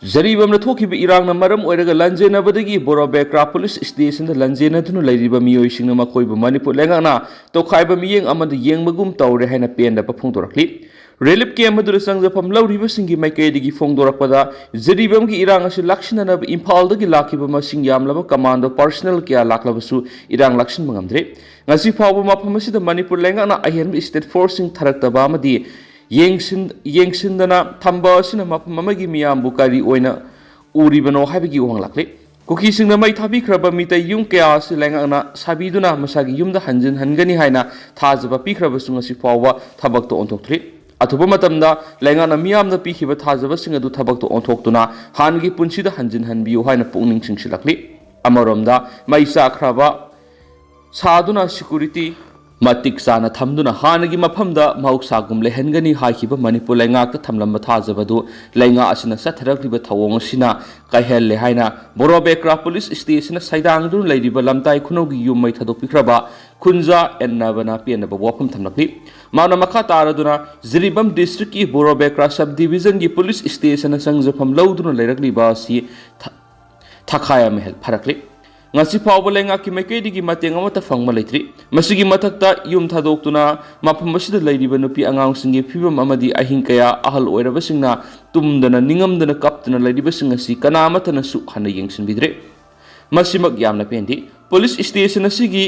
ꯖꯤꯔꯤꯕꯥꯝꯗ ꯊꯣꯛꯈꯤꯕ ꯏꯔꯥꯡꯅ ꯃꯔꯝ ꯑꯣꯏꯔꯒ ꯂꯥꯟꯖꯦꯟꯅꯕꯗꯒꯤ ꯕꯣꯔꯣꯕꯦꯀ꯭ꯔꯥ ꯄꯨꯂꯤꯁ ꯁ꯭ꯇꯦꯁꯟꯗ ꯂꯥꯟꯖꯦꯟꯅꯗꯨꯅ ꯂꯩꯔꯤꯕ ꯃꯤꯑꯣꯏꯁꯤꯡꯅ ꯃꯈꯣꯏꯕꯨ ꯃꯅꯤꯄꯨꯔ ꯂꯩꯉꯥꯛꯅ ꯇꯣꯈꯥꯏꯕ ꯃꯤꯠꯌꯦꯡ ꯑꯃꯗ ꯌꯦꯡꯕꯒꯨꯝ ꯇꯧꯔꯦ ꯍꯥꯏꯅ ꯄꯦꯟꯗꯕ ꯐꯣꯡꯗꯣꯔꯛꯂꯤ꯫ ꯔꯤꯂꯤꯐ ꯀꯦꯝꯞ ꯑꯗꯨꯗ ꯆꯪꯖꯐꯝ ꯂꯧꯔꯤꯕꯁꯤꯡꯒꯤ ꯃꯥꯏꯀꯩꯗꯒꯤ ꯐꯣꯡꯗꯣꯔꯛꯄꯗ, ꯖꯤꯔꯤꯕꯥꯝꯒꯤ ꯏꯔꯥꯡ ꯑꯁꯤ ꯂꯥꯛꯁꯤꯟꯅꯅꯕ ꯏꯝꯐꯥꯜꯗꯒꯤ ꯂꯥꯛꯈꯤꯕ ꯃꯁꯤꯡ ꯌꯥꯝꯂꯕ ꯀꯃꯥꯟꯗꯣ ꯄꯔꯁꯅꯦꯜ ꯀꯌꯥ ꯂꯥꯛꯂꯕꯁꯨ ꯏꯔꯥꯡ ꯂꯥꯛꯁꯤꯟꯕ ꯉꯝꯗ꯭ꯔꯦ꯫ ꯉꯁꯤ ꯐꯥꯎꯕ ꯃꯐꯝ ꯑꯁꯤꯗ ꯃꯅꯤꯄꯨꯔ ꯂꯩꯉꯥꯛꯅ ꯑꯍꯦꯟꯕ ꯁ꯭ꯇꯦꯠ ꯐꯣꯔꯁꯁꯤꯡ ꯊꯥꯔꯛꯇꯕ ꯑꯃꯗꯤ ꯌꯦꯡꯁꯤꯟ-, ꯌꯦꯡꯁꯤꯟꯗꯅ ꯊꯝꯕ ꯑꯁꯤꯅ ꯃꯐꯝ ꯑꯃꯒꯤ ꯃꯤꯌꯥꯝꯕꯨ ꯀꯔꯤ ꯑꯣꯏꯅ ꯎꯔꯤꯕꯅꯣ ꯍꯥꯏꯕꯒꯤ ꯋꯥꯍꯪ ꯂꯥꯛꯂꯤ꯫ ꯀꯨꯀꯤꯁꯤꯡꯅ ꯃꯩ ꯊꯥꯕꯤꯈ꯭ꯔꯕ ꯃꯤꯇꯩ ꯌꯨꯝ ꯀꯌꯥ ꯑꯁꯤ ꯂꯩꯉꯥꯛꯅ ꯁꯥꯕꯤꯗꯨꯅ ꯃꯁꯥꯒꯤ ꯌꯨꯝꯗ ꯍꯟꯖꯤꯟꯍꯟꯒꯅꯤ ꯍꯥꯏꯅ ꯊꯥꯖꯕ ꯄꯤꯈ꯭ꯔꯕꯁꯨ ꯉꯁꯤ ꯐꯥꯎꯕ ꯊꯕꯛꯇ ꯑꯣꯟꯊꯣꯛꯇ꯭ꯔꯤ꯫ ꯑꯊꯨꯕ ꯃꯇꯝꯗ ꯂꯩꯉꯥꯛꯅ ꯃꯤꯌꯥꯝꯗ ꯄꯤꯈꯤꯕ ꯊꯥꯖꯕꯁꯤꯡ ꯑꯗꯨ ꯊꯕꯛꯇ ꯑꯣꯟꯊꯣꯛꯇꯨꯅ ꯍꯥꯟꯅꯒꯤ ꯄꯨꯟꯁꯤꯗ ꯍꯟꯖꯤꯟꯍꯟꯕꯤꯌꯨ ꯍꯥꯏꯅ ꯄꯨꯛꯅꯤꯡ ꯆꯤꯡꯁꯤꯜꯂꯛꯂꯤ꯫ ꯑꯃꯔꯣꯝꯗ, ꯃꯩ ꯆꯥꯛꯈ꯭ꯔꯕ ꯁꯥꯗꯨꯅ security ꯃꯇꯤꯛ ꯆꯥꯅ ꯊꯝꯗꯨꯅ ꯍꯥꯟꯅꯒꯤ ꯃꯐꯝꯗ ꯃꯍꯧꯁꯥꯒꯨꯝ ꯂꯩꯍꯟꯒꯅꯤ ꯍꯥꯏꯈꯤꯕ ꯃꯅꯤꯄꯨꯔ ꯂꯩꯉꯥꯛꯇ ꯊꯝꯂꯝꯕ ꯊꯥꯖꯕꯗꯨ ꯂꯩꯉꯥꯛ ꯑꯁꯤꯅ ꯆꯠꯊꯔꯛꯂꯤꯕ ꯊꯧꯑꯣꯡ ꯑꯁꯤꯅ ꯀꯥꯏꯍꯜꯂꯦ ꯍꯥꯏꯅ ꯕꯣꯔꯣꯕꯦꯀ꯭ꯔꯥ ꯄꯨꯂꯤꯁ ꯁ꯭ꯇꯦꯁꯟꯅ ꯁꯩꯗꯥꯡꯗꯨꯅ ꯂꯩꯔꯤꯕ ꯂꯝꯇꯥꯏ ꯈꯨꯅꯧꯒꯤ ꯌꯨꯝ ꯃꯩ ꯊꯥꯗꯣꯛꯄꯤꯈ꯭ꯔꯕ ꯈꯨꯟꯖꯥ ꯑꯦꯟꯅꯕꯅ ꯄꯦꯟꯗꯕ ꯋꯥꯐꯝ ꯊꯝꯂꯛꯂꯤ꯫ ꯃꯥꯅ ꯃꯈꯥ ꯇꯥꯔꯗꯨꯅ ꯖꯤꯔꯤꯕꯥꯝ district ꯀꯤ ꯕꯣꯔꯣꯕꯦꯀ꯭ꯔꯥ sub division ꯒꯤ ꯄꯨꯂꯤꯁ ꯁ꯭ꯇꯦꯁꯟꯅ ꯆꯪꯖꯐꯝ ꯂꯧꯗꯨꯅ ꯂꯩꯔꯛꯂꯤꯕ ꯑꯁꯤ ꯊ-, ꯊꯈꯥꯏ ꯑꯃ ꯍꯦꯜ ꯐꯔꯛꯂꯤ꯫ ꯉꯁꯤ ꯐꯥꯎꯕ ꯂꯩꯉꯥꯛꯀꯤ ꯃꯥꯏꯀꯩꯗꯒꯤ ꯃꯇꯦꯡ ꯑꯃꯠꯇ ꯐꯪꯕ ꯂꯩꯇ꯭ꯔꯤ꯫ ꯃꯁꯤꯒꯤ ꯃꯊꯛꯇ ꯌꯨꯝ ꯊꯥꯗꯣꯛꯇꯨꯅ ꯃꯐꯝ ꯑꯁꯤꯗ ꯂꯩꯔꯤꯕ ꯅꯨꯄꯤ ꯑꯉꯥꯡꯁꯤꯡꯒꯤ ꯐꯤꯕꯝ ꯑꯃꯗꯤ ꯑꯍꯤꯡ ꯀꯌꯥ ꯑꯍꯜ ꯑꯣꯏꯔꯕꯁꯤꯡꯅ ꯇꯨꯝꯗꯅ ꯅꯤꯡꯉꯝꯗꯅ ꯀꯞꯇꯨꯅ ꯂꯩꯔꯤꯕꯁꯤꯡ ꯑꯁꯤ ꯀꯅꯥ ꯑꯃꯠꯇꯅꯁꯨ ꯍꯟꯅ ꯌꯦꯡꯁꯤꯟꯕꯤꯗ꯭ꯔꯦ꯫ ꯃꯁꯤꯃꯛ ꯌꯥꯝꯅ ꯄꯦꯟꯗꯦ꯫ ꯄꯨꯂꯤꯁ ꯁ꯭ꯇꯦꯁꯟ ꯑꯁꯤꯒꯤ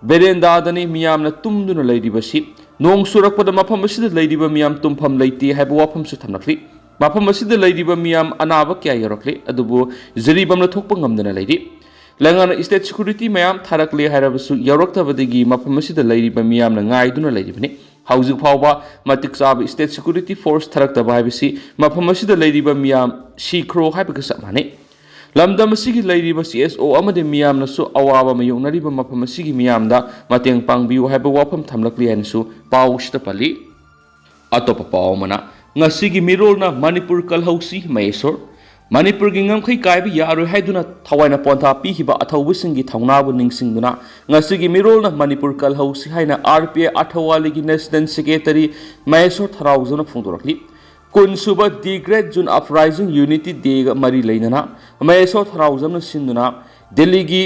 ꯕꯦꯔꯦꯟꯗꯥꯗꯅꯤ ꯃꯤꯌꯥꯝꯅ ꯇꯨꯝꯗꯨꯅ ꯂꯩꯔꯤꯕꯁꯤ꯫ ꯅꯣꯡ ꯆꯨꯔꯛꯄꯗ ꯃꯐꯝ ꯑꯁꯤꯗ ꯂꯩꯔꯤꯕ ꯃꯤꯌꯥꯝ ꯇꯨꯝꯐꯝ ꯂꯩꯇꯦ ꯍꯥꯏꯕ ꯋꯥꯐꯝꯁꯨ ꯊꯝꯂꯛꯂꯤ꯫ ꯃꯐꯝ ꯑꯁꯤꯗ ꯂꯩꯔꯤꯕ ꯃꯤꯌꯥꯝ ꯑꯅꯥꯕ ꯀꯌꯥ ꯌꯧꯔꯛꯂꯤ, ꯑꯗꯨꯕꯨ ꯖꯤꯔꯤꯕꯥꯝꯅ ꯊꯣꯛꯄ ꯉꯝꯗꯅ ꯂꯩꯔꯤ꯫ ꯂꯩꯉꯥꯛꯅ state security ꯃꯌꯥꯝ ꯊꯥꯔꯛꯂꯦ ꯍꯥꯏꯔꯕꯁꯨ ꯌꯧꯔꯛꯇꯕꯗꯒꯤ ꯃꯐꯝ ꯑꯁꯤꯗ ꯂꯩꯔꯤꯕ ꯃꯤꯌꯥꯝꯅ ꯉꯥꯏꯗꯨꯅ ꯂꯩꯔꯤꯕꯅꯤ꯫ ꯍꯧꯖꯤꯛ ꯐꯥꯎꯕ ꯃꯇꯤꯛ ꯆꯥꯕ state security force ꯊꯥꯔꯛꯇꯕ ꯍꯥꯏꯕꯁꯤ ꯃꯐꯝ ꯑꯁꯤꯗ ꯂꯩꯔꯤꯕ ꯃꯤꯌꯥꯝ ꯁꯤꯈ꯭ꯔꯣ ꯍꯥꯏꯕꯒ ꯆꯞ ꯃꯥꯟꯅꯩ꯫ ꯂꯝꯗꯝ ꯑꯁꯤꯒꯤ ꯂꯩꯔꯤꯕ C S O ꯑꯃꯗꯤ ꯃꯤꯌꯥꯝꯅꯁꯨ ꯑꯋꯥꯕ ꯃꯥꯌꯣꯛꯅꯔꯤꯕ ꯃꯐꯝ ꯑꯁꯤꯒꯤ ꯃꯤꯌꯥꯝꯗ ꯃꯇꯦꯡ ꯄꯥꯡꯕꯤꯌꯨ ꯍꯥꯏꯕ ꯋꯥꯐꯝ ꯊꯝꯂꯛꯂꯤ ꯍꯥꯏꯅꯁꯨ ꯄꯥꯎ ꯑꯁꯤꯗ ꯄꯜꯂꯤ꯫ ꯑꯇꯣꯞꯄ ꯄꯥꯎ ꯑꯃꯅ, ꯉꯁꯤꯒꯤ ꯃꯤꯔꯣꯜꯅ ꯃꯅꯤꯄꯨꯔ ꯀꯜꯍꯧꯁꯤ ꯃꯍꯦꯁꯣꯔ꯫ ꯃꯅꯤꯄꯨꯔꯒꯤ ꯉꯝꯈꯩ ꯀꯥꯏꯕ ꯌꯥꯔꯣꯏ ꯍꯥꯏꯗꯨꯅ ꯊꯋꯥꯏꯅ ꯄꯣꯟꯊꯥ ꯄꯤꯈꯤꯕ ꯑꯊꯧꯕꯁꯤꯡꯒꯤ ꯊꯧꯅꯥꯕꯨ ꯅꯤꯡꯁꯤꯡꯗꯨꯅ ꯉꯁꯤꯒꯤ ꯃꯤꯔꯣꯜꯅ ꯃꯅꯤꯄꯨꯔ ꯀꯜꯍꯧꯁꯤ ꯍꯥꯏꯅ R P I ꯑꯊꯋꯥꯂꯤꯒꯤ national secretary ꯃꯍꯦꯁꯣꯔ ꯊꯔꯥꯎꯖꯝꯅ ꯐꯣꯡꯗꯣꯔꯛꯂꯤ꯫ ꯀꯨꯟ ꯁꯨꯕ The Great June Uprising Unity Day ꯒ ꯃꯔꯤ ꯂꯩꯅꯅ ꯃꯍꯦꯁꯣꯔ ꯊꯔꯥꯎꯖꯝꯅ ꯁꯤꯟꯗꯨꯅ ꯗꯤꯜꯂꯤꯒꯤ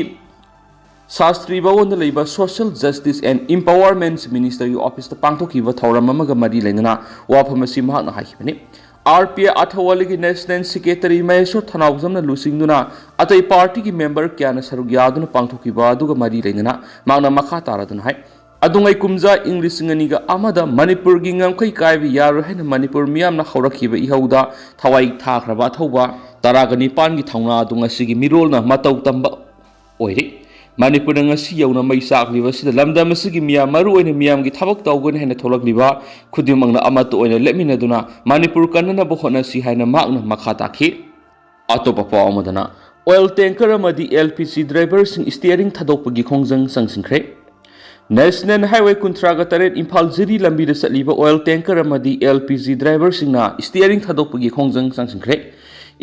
ꯁꯥꯁꯇ꯭ꯔꯤ ꯚꯋꯟꯗ ꯂꯩꯕ Social Justice and Empowerment Minister ꯒꯤ office ꯇ ꯄꯥꯡꯊꯣꯛꯈꯤꯕ ꯊꯧꯔꯝ ꯑꯃꯒ ꯃꯔꯤ ꯂꯩꯅꯅ ꯋꯥꯐꯝ ꯑꯁꯤ ꯃꯍꯥꯛꯅ ꯍꯥꯏꯈꯤꯕꯅꯤ꯫ R P I ꯑꯊꯋꯥꯂꯤꯒꯤ national secretary ꯃꯍꯦꯁꯣꯔ ꯊꯅꯥꯎꯖꯝꯅ ꯂꯨꯆꯤꯡꯗꯨꯅ ꯑꯇꯩ party ꯒꯤ member ꯀꯌꯥꯅ ꯁꯔꯨꯛ ꯌꯥꯗꯨꯅ ꯄꯥꯡꯊꯣꯛꯈꯤꯕ ꯑꯗꯨꯒ ꯃꯔꯤ ꯂꯩꯅꯅ ꯃꯍꯥꯛꯅ ꯃꯈꯥ ꯇꯥꯔꯗꯨꯅ ꯍꯥꯏ, ꯑꯗꯨꯉꯩ ꯀꯨꯝꯖꯥ ꯏꯪ ꯂꯤꯁꯤꯡ ꯑꯅꯤꯒ ꯑꯃꯗ ꯃꯅꯤꯄꯨꯔꯒꯤ ꯉꯝꯈꯩ ꯀꯥꯏꯕ ꯌꯥꯔꯣꯏ ꯍꯥꯏꯅ ꯃꯅꯤꯄꯨꯔ ꯃꯤꯌꯥꯝꯅ ꯍꯧꯔꯛꯈꯤꯕ ꯏꯍꯧꯗ ꯊꯋꯥꯏ ꯊꯥꯈ꯭ꯔꯕ ꯑꯊꯧꯕ ꯇꯔꯥꯒ ꯅꯤꯄꯥꯟꯒꯤ ꯊꯧꯅꯥ ꯑꯗꯨ ꯉꯁꯤꯒꯤ ꯃꯤꯔꯣꯜꯅ ꯃꯇꯧ ꯇꯝꯕ ꯑꯣꯏꯔꯤ꯫ ꯃꯅꯤꯄꯨꯔꯗ ꯉꯁꯤ ꯌꯧꯅ ꯃꯩ ꯆꯥꯛꯂꯤꯕ ꯑꯁꯤꯗ ꯂꯝꯗꯝ ꯑꯁꯤꯒꯤ ꯃꯤꯌꯥꯝ, ꯃꯔꯨ ꯑꯣꯏꯅ ꯃꯤꯌꯥꯝꯒꯤ ꯊꯕꯛ ꯇꯧꯒꯅꯤ ꯍꯥꯏꯅ ꯊꯣꯛꯂꯛꯂꯤꯕ ꯈꯨꯗꯤꯡꯃꯛꯅ ꯑꯃꯠꯇ ꯑꯣꯏꯅ ꯂꯦꯞꯃꯤꯟꯅꯗꯨꯅ ꯃꯅꯤꯄꯨꯔ ꯀꯟꯅꯅꯕ ꯍꯣꯠꯅꯁꯤ ꯍꯥꯏꯅ ꯃꯍꯥꯛꯅ ꯃꯈꯥ ꯇꯥꯈꯤ꯫ ꯑꯇꯣꯞꯄ ꯄꯥꯎ ꯑꯃꯗꯅ, ꯑꯣꯏꯜ ꯇꯦꯡꯀꯔ ꯑꯃꯗꯤ ꯑꯦꯜ ꯄꯤ ꯖꯤ ꯗ꯭ꯔꯥꯏꯚꯔꯁꯤꯡ ꯁ꯭ꯇꯤꯌꯔꯤꯡ ꯊꯥꯗꯣꯛꯄꯒꯤ ꯈꯣꯡꯖꯪ ꯆꯪꯁꯤꯟꯈ꯭ꯔꯦ꯫ ꯅꯦꯁꯅꯦꯜ ꯍꯥꯏꯋꯦ ꯀꯨꯟꯊ꯭ꯔꯥꯒ ꯇꯔꯦꯠ ꯏꯝꯐꯥꯜ ꯖꯤꯔꯤ ꯂꯝꯕꯤꯗ ꯆꯠꯂꯤꯕ ꯑꯣꯏꯜ ꯇꯦꯡꯀꯔ ꯑꯃꯗꯤ ꯑꯦꯜ ꯄꯤ ꯖꯤ ꯗ꯭ꯔꯥꯏꯚꯔꯁꯤꯡꯅ ꯁ꯭ꯇꯤꯌꯔꯤꯡ ꯊꯥꯗꯣꯛꯄꯒꯤ ꯈꯣꯡꯖꯪ ꯆꯪꯁꯤꯟꯈ꯭ꯔꯦ꯫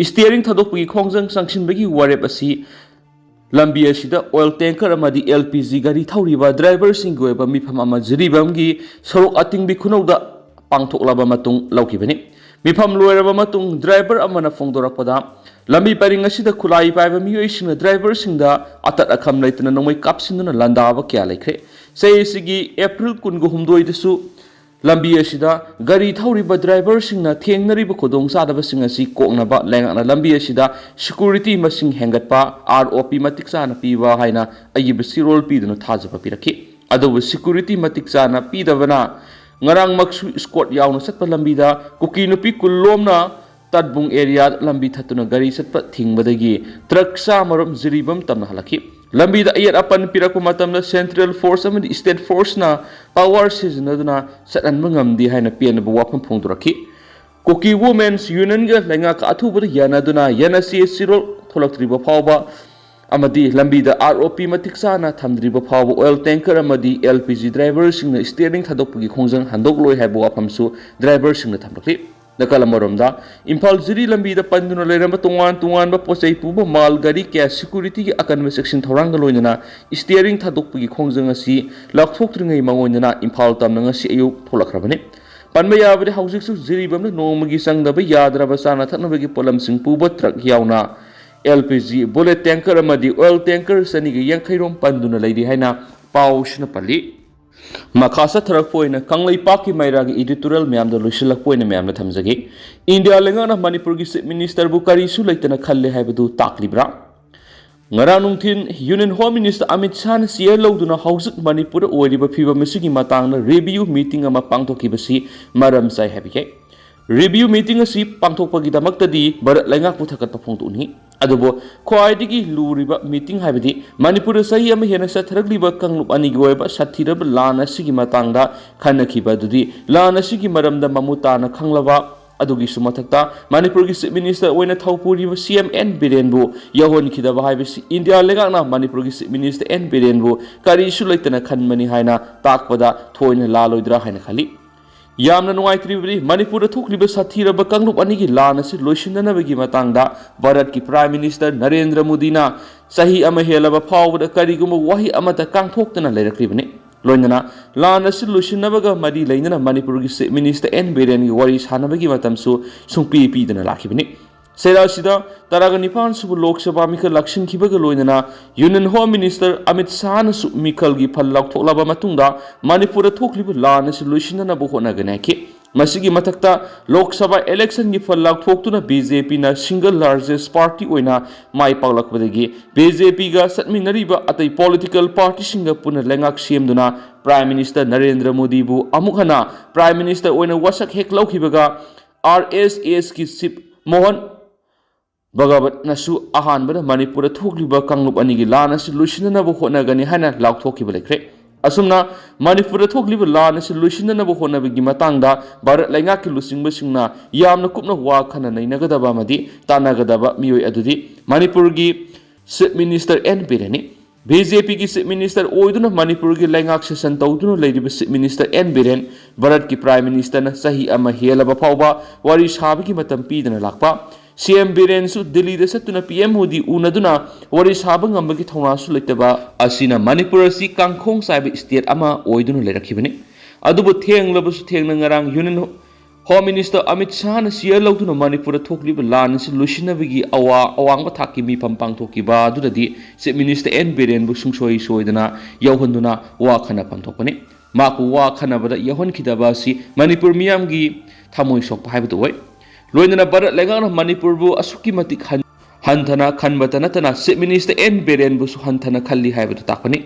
ꯁ꯭ꯇꯤꯌꯔꯤꯡ ꯊꯥꯗꯣꯛꯄꯒꯤ ꯈꯣꯡꯖꯪ ꯆꯪꯁꯤꯟꯕꯒꯤ ꯋꯥꯔꯦꯞ ꯑꯁꯤ ꯂꯝꯕꯤ ꯑꯁꯤꯗ ꯑꯣꯏꯜ ꯇꯦꯡꯀꯔ ꯑꯃꯗꯤ ꯑꯦꯜ ꯄꯤ ꯖꯤ ꯒꯥꯔꯤ ꯊꯧꯔꯤꯕ ꯗ꯭ꯔꯥꯏꯚꯔꯁꯤꯡꯒꯤ ꯑꯣꯏꯕ ꯃꯤꯐꯝ ꯑꯃ ꯖꯤꯔꯤꯕꯥꯝꯒꯤ ꯁꯣꯔꯣꯛ ꯑꯇꯤꯡꯕꯤ ꯈꯨꯅꯧꯗ ꯄꯥꯡꯊꯣꯛꯂꯕ ꯃꯇꯨꯡ ꯂꯧꯈꯤꯕꯅꯤ꯫ ꯃꯤꯐꯝ ꯂꯣꯏꯔꯕ ꯃꯇꯨꯡ ꯗ꯭ꯔꯥꯏꯚꯔ ꯑꯃꯅ ꯐꯣꯡꯗꯣꯔꯛꯄꯗ, ꯂꯝꯕꯤ ꯄꯔꯤꯡ ꯑꯁꯤꯗ ꯈꯨꯠꯂꯥꯏ ꯄꯥꯏꯕ ꯃꯤꯑꯣꯏꯁꯤꯡꯅ ꯗ꯭ꯔꯥꯏꯚꯔꯁꯤꯡꯗ ꯑꯇꯠ ꯑꯈꯝ ꯂꯩꯇꯅ ꯅꯣꯡꯃꯩ ꯀꯥꯞꯁꯤꯟꯗꯨꯅ ꯂꯥꯟꯗꯥꯕ ꯀꯌꯥ ꯂꯩꯈ꯭ꯔꯦ꯫ ꯆꯍꯤ ꯑꯁꯤꯒꯤ ꯑꯦꯄ꯭ꯔꯤꯜ ꯀꯨꯟꯒ ꯍꯨꯝꯗꯣꯏꯗꯁꯨ ꯂꯝꯕꯤ ꯑꯁꯤꯗ ꯒꯥꯔꯤ ꯊꯧꯔꯤꯕ ꯗ꯭ꯔꯥꯏꯚꯔꯁꯤꯡꯅ ꯊꯦꯡꯅꯔꯤꯕ ꯈꯨꯗꯣꯡꯆꯥꯗꯕꯁꯤꯡ ꯑꯁꯤ ꯀꯣꯛꯅꯕ ꯂꯩꯉꯥꯛꯅ ꯂꯝꯕꯤ ꯑꯁꯤꯗ ꯁꯦꯀ꯭ꯌꯨꯔꯤꯇꯤ ꯃꯁꯤꯡ ꯍꯦꯟꯒꯠꯄ, ꯑꯥꯔ ꯑꯣ ꯄꯤ ꯃꯇꯤꯛ ꯆꯥꯅ ꯄꯤꯕ ꯍꯥꯏꯅ ꯑꯏꯕ ꯆꯦꯔꯣꯜ ꯄꯤꯗꯨꯅ ꯊꯥꯖꯕ ꯄꯤꯔꯛꯈꯤ꯫ ꯑꯗꯨꯕꯨ ꯁꯦꯀ꯭ꯌꯨꯔꯤꯇꯤ ꯃꯇꯤꯛ ꯆꯥꯅ ꯄꯤꯗꯕꯅ ꯉꯔꯥꯡꯃꯛꯁꯨ ꯏꯁꯀꯣꯔꯠ ꯌꯥꯎꯅ ꯆꯠꯄ ꯂꯝꯕꯤꯗ ꯀꯨꯀꯤ ꯅꯨꯄꯤ ꯀꯨꯟꯂꯣꯝꯅ ꯇꯠꯕꯨꯡ ꯑꯦꯔꯤꯌꯥ ꯂꯝꯕꯤ ꯊꯠꯇꯨꯅ ꯒꯥꯔꯤ ꯆꯠꯄ ꯊꯤꯡꯕꯗꯒꯤ ꯇ꯭ꯔꯛ ꯆꯥꯝꯃꯔꯣꯝ ꯖꯤꯔꯤꯕꯥꯝ ꯇꯝꯅ ꯍꯜꯂꯛꯈꯤ꯫ ꯂꯝꯕꯤꯗ ꯑꯌꯦꯠ ꯑꯄꯟ ꯄꯤꯔꯛꯄ ꯃꯇꯝꯗ ꯁꯦꯟꯇ꯭ꯔꯦꯜ ꯐꯣꯔꯁ ꯑꯃꯗꯤ ꯁ꯭ꯇꯦꯠ ꯐꯣꯔꯁꯅ ꯄꯥꯋꯔ ꯁꯤꯖꯤꯟꯅꯗꯨꯅ ꯆꯠꯍꯟꯕ ꯉꯝꯗꯦ ꯍꯥꯏꯅ ꯄꯦꯟꯗꯕ ꯋꯥꯐꯝ ꯐꯣꯡꯗꯣꯔꯛꯈꯤ꯫ ꯀꯨꯀꯤ ꯋꯨꯃꯦꯟꯁ ꯌꯨꯅꯤꯌꯟꯒ ꯂꯩꯉꯥꯛꯀ ꯑꯊꯨꯕꯗ ꯌꯥꯅꯗꯨꯅ ꯌꯥꯅꯁꯤ ꯆꯦꯔꯣꯜ ꯊꯣꯛꯂꯛꯇ꯭ꯔꯤꯕ ꯐꯥꯎꯕ ꯑꯃꯗꯤ ꯂꯝꯕꯤꯗ ꯑꯥꯔ ꯑꯣ ꯄꯤ ꯃꯇꯤꯛ ꯆꯥꯅ ꯊꯝꯗ꯭ꯔꯤꯕ ꯐꯥꯎꯕ ꯑꯣꯏꯜ ꯇꯦꯡꯀꯔ ꯑꯃꯗꯤ ꯑꯦꯜ ꯄꯤ ꯖꯤ ꯗ꯭ꯔꯥꯏꯚꯔꯁꯤꯡꯅ ꯁ꯭ꯇꯤꯌꯔꯤꯡ ꯊꯥꯗꯣꯛꯄꯒꯤ ꯈꯣꯡꯖꯪ ꯍꯟꯗꯣꯛꯂꯣꯏ ꯍꯥꯏꯕ ꯋꯥꯐꯝꯁꯨ ꯗ꯭ꯔꯥꯏꯚꯔꯁꯤꯡꯅ ꯊꯝꯂꯛꯂꯤ꯫ ꯅꯥꯀꯜ ꯑꯃꯔꯣꯝꯗ, ꯏꯝꯐꯥꯜ ꯖꯤꯔꯤ ꯂꯝꯕꯤꯗ ꯄꯟꯗꯨꯅ ꯂꯩꯔꯝꯕ ꯇꯣꯉꯥꯟ ꯇꯣꯉꯥꯟꯕ ꯄꯣꯠꯆꯩ ꯄꯨꯕ ꯃꯥꯜ ꯒꯥꯔꯤ ꯀꯌꯥ ꯁꯦꯀ꯭ꯌꯨꯔꯤꯇꯤꯒꯤ ꯑꯀꯟꯕ ꯆꯦꯛꯁꯤꯟ ꯊꯧꯔꯥꯡꯒ ꯂꯣꯏꯅꯅ ꯁ꯭ꯇꯤꯌꯔꯤꯡ ꯊꯥꯗꯣꯛꯄꯒꯤ ꯈꯣꯡꯖꯪ ꯑꯁꯤ ꯂꯥꯎꯊꯣꯛꯇ꯭ꯔꯤꯉꯩ ꯃꯥꯡꯑꯣꯏꯅꯅ ꯏꯝꯐꯥꯜ ꯇꯝꯅ ꯉꯁꯤ ꯑꯌꯨꯛ ꯊꯣꯛꯂꯛꯈ꯭ꯔꯕꯅꯤ꯫ ꯄꯟꯕ ꯌꯥꯕꯗꯤ, ꯍꯧꯖꯤꯛꯁꯨ ꯖꯤꯔꯤꯕꯥꯝꯗ ꯅꯣꯡꯃꯒꯤ ꯆꯪꯗꯕ ꯌꯥꯗ꯭ꯔꯕ ꯆꯥꯅ ꯊꯛꯅꯕꯒꯤ ꯄꯣꯠꯂꯝꯁꯤꯡ ꯄꯨꯕ ꯇ꯭ꯔꯛ ꯌꯥꯎꯅ L P G bullet tanker ꯑꯃꯗꯤ ꯑꯣꯏꯜ ꯇꯦꯡꯀꯔ ꯆꯅꯤꯒ ꯌꯥꯡꯈꯩ ꯔꯣꯝ ꯄꯟꯗꯨꯅ ꯂꯩꯔꯤ ꯍꯥꯏꯅ ꯄꯥꯎꯁꯤꯅ ꯄꯜꯂꯤ꯫ ꯃꯈꯥ ꯆꯠꯊꯔꯛꯄ ꯑꯣꯏꯅ ꯀꯪꯂꯩꯄꯥꯛꯀꯤ ꯃꯩꯔꯥꯒꯤ ꯏꯗꯤꯇꯣꯔꯤꯌꯦꯜ ꯃꯌꯥꯝꯗ ꯂꯣꯏꯁꯤꯜꯂꯛꯄ ꯑꯣꯏꯅ ꯃꯌꯥꯝꯗ ꯊꯝꯖꯒꯦ꯫ ꯏꯟꯗꯤꯌꯥ ꯂꯩꯉꯥꯛꯅ ꯃꯅꯤꯄꯨꯔꯒꯤ ꯆꯤꯐ ꯃꯤꯅꯤꯁꯇꯔꯕꯨ ꯀꯔꯤꯁꯨ ꯂꯩꯇꯅ ꯈꯜꯂꯦ ꯍꯥꯏꯕꯗꯨ ꯇꯥꯛꯂꯤꯕ꯭ꯔꯥ? ꯉꯔꯥꯡ ꯅꯨꯡꯊꯤꯜ Union Home Minister ꯑꯃꯤꯠ ꯁꯥꯍꯅ ꯆꯤꯌꯔ ꯂꯧꯗꯨꯅ ꯍꯧꯖꯤꯛ ꯃꯅꯤꯄꯨꯔꯗ ꯑꯣꯏꯔꯤꯕ ꯐꯤꯕꯝ ꯑꯁꯤꯒꯤ ꯃꯇꯥꯡꯗ ꯔꯤꯚꯤꯌꯨ ꯃꯤꯇꯤꯡ ꯑꯃ ꯄꯥꯡꯊꯣꯛꯈꯤꯕꯁꯤ ꯃꯔꯝ ꯆꯥꯏ ꯍꯥꯏꯕꯤꯈꯤ꯫ ꯔꯤꯚꯤꯌꯨ ꯃꯤꯇꯤꯡ ꯑꯁꯤ ꯄꯥꯡꯊꯣꯛꯄꯒꯤꯗꯃꯛꯇꯗꯤ ꯚꯥꯔꯠ ꯂꯩꯉꯥꯛꯄꯨ ꯊꯥꯒꯠꯄ ꯐꯣꯡꯗꯣꯛꯅꯤ꯫ ꯑꯗꯨꯕꯨ ꯈ꯭ꯋꯥꯏꯗꯒꯤ ꯂꯨꯔꯤꯕ ꯃꯤꯇꯤꯡ ꯍꯥꯏꯕꯗꯤ ꯃꯅꯤꯄꯨꯔꯗ ꯆꯍꯤ ꯑꯃ ꯍꯦꯟꯅ ꯆꯠꯊꯔꯛꯂꯤꯕ ꯀꯥꯡꯂꯨꯞ ꯑꯅꯤꯒꯤ ꯑꯣꯏꯕ ꯁꯥꯊꯤꯔꯕ ꯂꯥꯟ ꯑꯁꯤꯒꯤ ꯃꯇꯥꯡꯗ ꯈꯟꯅꯈꯤꯕ ꯑꯗꯨꯗꯤ ꯂꯥꯟ ꯑꯁꯤꯒꯤ ꯃꯔꯝꯗ ꯃꯃꯨꯠ ꯇꯥꯅ ꯈꯪꯂꯕ ꯑꯗꯨꯒꯤꯁꯨ ꯃꯊꯛꯇ ꯃꯅꯤꯄꯨꯔꯒꯤ Chief Minister ꯑꯣꯏꯅ ꯊꯧ ꯄꯨꯔꯤꯕ C M N ꯕꯤꯔꯦꯟꯕꯨ ꯌꯧꯍꯟꯈꯤꯗꯕ ꯍꯥꯏꯕꯁꯤ ꯏꯟꯗꯤꯌꯥ ꯂꯩꯉꯥꯛꯅ ꯃꯅꯤꯄꯨꯔꯒꯤ Chief Minister N ꯕꯤꯔꯦꯟꯕꯨ ꯀꯔꯤꯁꯨ ꯂꯩꯇꯅ ꯈꯟꯕꯅꯤ ꯍꯥꯏꯅ ꯇꯥꯛꯄꯗ ꯊꯣꯏꯅ ꯂꯥꯜꯂꯣꯏꯗ꯭ꯔꯥ ꯍꯥꯏꯅ ꯈꯜꯂꯤ꯫ ꯌꯥꯝꯅ ꯅꯨꯡꯉꯥꯏꯇ꯭ꯔꯤꯕꯗꯤ ꯃꯅꯤꯄꯨꯔꯗ ꯊꯣꯛꯂꯤꯕ ꯁꯥꯊꯤꯔꯕ ꯀꯥꯡꯂꯨꯞ ꯑꯅꯤꯒꯤ ꯂꯥꯟ ꯑꯁꯤ ꯂꯣꯏꯁꯤꯟꯅꯅꯕꯒꯤ ꯃꯇꯥꯡꯗ ꯚꯥꯔꯠꯀꯤ Prime Minister ꯅꯔꯦꯟꯗ꯭ꯔ ꯃꯣꯗꯤꯅ ꯆꯍꯤ ꯑꯃ ꯍꯦꯜꯂꯕ ꯐꯥꯎꯕꯗ ꯀꯔꯤꯒꯨꯝꯕ ꯋꯥꯍꯩ ꯑꯃꯠꯇ ꯀꯥꯡꯊꯣꯛꯇꯅ ꯂꯩꯔꯛꯂꯤꯕꯅꯤ꯫ ꯂꯣꯏꯅꯅ ꯂꯥꯟ ꯑꯁꯤ ꯂꯣꯏꯁꯤꯟꯅꯕꯒ ꯃꯔꯤ ꯂꯩꯅꯅ ꯃꯅꯤꯄꯨꯔꯒꯤ Chief Minister N ꯕꯤꯔꯦꯟꯒꯤ ꯋꯥꯔꯤ ꯁꯥꯟꯅꯕꯒꯤ ꯃꯇꯝꯁꯨ ꯁꯨꯡꯄꯤ ꯄꯤꯗꯅ ꯂꯥꯛꯈꯤꯕꯅꯤ꯫ ꯆꯩꯔꯥꯛꯁꯤꯗ ꯇꯔꯥꯒ ꯅꯤꯄꯥꯟ ꯁꯨꯕ ꯂꯣꯛ ꯁꯚꯥ ꯃꯤꯈꯜ ꯂꯥꯛꯁꯤꯟꯈꯤꯕꯒ ꯂꯣꯏꯅꯅ Union Home Minister ꯑꯃꯤꯠ ꯁꯥꯍꯅꯁꯨ ꯃꯤꯈꯜꯒꯤ ꯐꯜ ꯂꯥꯎꯊꯣꯛꯂꯕ ꯃꯇꯨꯡꯗ ꯃꯅꯤꯄꯨꯔꯗ ꯊꯣꯛꯂꯤꯕ ꯂꯥꯟ ꯑꯁꯤ ꯂꯣꯏꯁꯤꯟꯅꯅꯕ ꯍꯣꯠꯅꯒꯅꯤ ꯍꯥꯏꯈꯤ꯫ ꯃꯁꯤꯒꯤ ꯃꯊꯛꯇ ꯂꯣꯛ ꯁꯚꯥ ꯏꯂꯦꯛꯁꯟꯒꯤ ꯐꯜ ꯂꯥꯎꯊꯣꯛꯇꯨꯅ B J P ꯅ single largest party ꯑꯣꯏꯅ ꯃꯥꯏ ꯄꯥꯛꯂꯛꯄꯗꯒꯤ B J P ꯒ ꯆꯠꯃꯤꯟꯅꯔꯤꯕ ꯑꯇꯩ political party ꯁꯤꯡꯒ ꯄꯨꯟꯅ ꯂꯩꯉꯥꯛ ꯁꯦꯝꯗꯨꯅ Prime Minister ꯅꯔꯦꯟꯗ꯭ꯔ ꯃꯣꯗꯤꯕꯨ ꯑꯃꯨꯛ ꯍꯟꯅ Prime Minister ꯑꯣꯏꯅ ꯋꯥꯁꯛ ꯍꯦꯛ ꯂꯧꯈꯤꯕꯒ R S S ꯀꯤ Chief ꯃꯣꯍꯟ ꯚꯒꯋꯠꯅꯁꯨ ꯑꯍꯥꯟꯕꯗ ꯃꯅꯤꯄꯨꯔꯗ ꯊꯣꯛꯂꯤꯕ ꯀꯥꯡꯂꯨꯞ ꯑꯅꯤꯒꯤ ꯂꯥꯟ ꯑꯁꯤ ꯂꯣꯏꯁꯤꯟꯅꯅꯕ ꯍꯣꯠꯅꯒꯅꯤ ꯍꯥꯏꯅ ꯂꯥꯎꯊꯣꯛꯈꯤꯕ ꯂꯩꯈ꯭ꯔꯦ꯫ ꯑꯁꯨꯝꯅ ꯃꯅꯤꯄꯨꯔꯗ ꯊꯣꯛꯂꯤꯕ ꯂꯥꯟ ꯑꯁꯤ ꯂꯣꯏꯁꯤꯟꯅꯅꯕ ꯍꯣꯠꯅꯕꯒꯤ ꯃꯇꯥꯡꯗ ꯚꯥꯔꯠ ꯂꯩꯉꯥꯛꯀꯤ ꯂꯨꯆꯤꯡꯕꯁꯤꯡꯅ ꯌꯥꯝꯅ ꯀꯨꯞꯅ ꯋꯥ ꯈꯟꯅ ꯅꯩꯅꯒꯗꯕ ꯑꯃꯗꯤ ꯇꯥꯟꯅꯒꯗꯕ ꯃꯤꯑꯣꯏ ꯑꯗꯨꯗꯤ ꯃꯅꯤꯄꯨꯔꯒꯤ Chief Minister N ꯕꯤꯔꯦꯟꯅꯤ꯫ B J P ꯒꯤ Chief Minister ꯑꯣꯏꯗꯨꯅ ꯃꯅꯤꯄꯨꯔꯒꯤ ꯂꯩꯉꯥꯛ ꯁꯦꯁꯟ ꯇꯧꯗꯨꯅ ꯂꯩꯔꯤꯕ Chief Minister N ꯕꯤꯔꯦꯟ ꯚꯥꯔꯠꯀꯤ Prime Minister ꯅ ꯆꯍꯤ ꯑꯃ ꯍꯦꯜꯂꯕ ꯐꯥꯎꯕ ꯋꯥꯔꯤ ꯁꯥꯕꯒꯤ ꯃꯇꯝ ꯄꯤꯗꯅ ꯂꯥꯛꯄ꯫ C M ꯕꯤꯔꯦꯟꯁꯨ ꯗꯤꯜꯂꯤꯗ ꯆꯠꯇꯨꯅ P M ꯃꯣꯗꯤ ꯎꯅꯗꯨꯅ ꯋꯥꯔꯤ ꯁꯥꯕ ꯉꯝꯕꯒꯤ ꯊꯧꯅꯥꯁꯨ ꯂꯩꯇꯕ ꯑꯁꯤꯅ ꯃꯅꯤꯄꯨꯔ ꯑꯁꯤ ꯀꯥꯡꯈꯣꯡ ꯆꯥꯏꯕ state ꯑꯃ ꯑꯣꯏꯗꯨꯅ ꯂꯩꯔꯛꯈꯤꯕꯅꯤ꯫ ꯑꯗꯨꯕꯨ ꯊꯦꯡꯂꯕꯁꯨ ꯊꯦꯡꯅ ꯉꯔꯥꯡ Union Home Minister ꯑꯃꯤꯠ ꯁꯥꯍꯅ ꯆꯤꯌꯔ ꯂꯧꯗꯨꯅ ꯃꯅꯤꯄꯨꯔꯗ ꯊꯣꯛꯂꯤꯕ ꯂꯥꯟ ꯑꯁꯤ ꯂꯣꯏꯁꯤꯟꯅꯕꯒꯤ ꯑꯋꯥ-, ꯑꯋꯥꯡꯕ ꯊꯥꯛꯀꯤ ꯃꯤꯐꯝ ꯄꯥꯡꯊꯣꯛꯈꯤꯕ ꯑꯗꯨꯗꯗꯤ Chief Minister N ꯕꯤꯔꯦꯟꯕꯨ ꯁꯨꯡꯁꯣꯏ ꯁꯣꯏꯗꯅ ꯌꯥꯎꯍꯟꯗꯨꯅ ꯋꯥ ꯈꯟꯅꯐꯝ ꯊꯣꯛꯄꯅꯤ꯫ ꯃꯍꯥꯛꯄꯨ ꯋꯥ ꯈꯟꯅꯕꯗ ꯌꯥꯎꯍꯟꯈꯤꯗꯕ ꯑꯁꯤ ꯃꯅꯤꯄꯨꯔ ꯃꯤꯌꯥꯝꯒꯤ ꯊꯃꯣꯏ ꯁꯣꯛꯄ ꯍꯥꯏꯕꯗꯨ ꯑꯣꯏ꯫ ꯂꯣꯏꯅꯅ ꯚꯥꯔꯠ ꯂꯩꯉꯥꯛꯅ ꯃꯅꯤꯄꯨꯔꯕꯨ ꯑꯁꯨꯛꯀꯤ ꯃꯇꯤꯛ ꯍꯟ-, ꯍꯟꯊꯅ ꯈꯟꯕꯇ ꯅꯠꯇꯅ Chief Minister N ꯕꯤꯔꯦꯟꯕꯨꯁꯨ ꯍꯟꯊꯅ ꯈꯜꯂꯤ ꯍꯥꯏꯕꯗꯨ ꯇꯥꯛꯄꯅꯤ꯫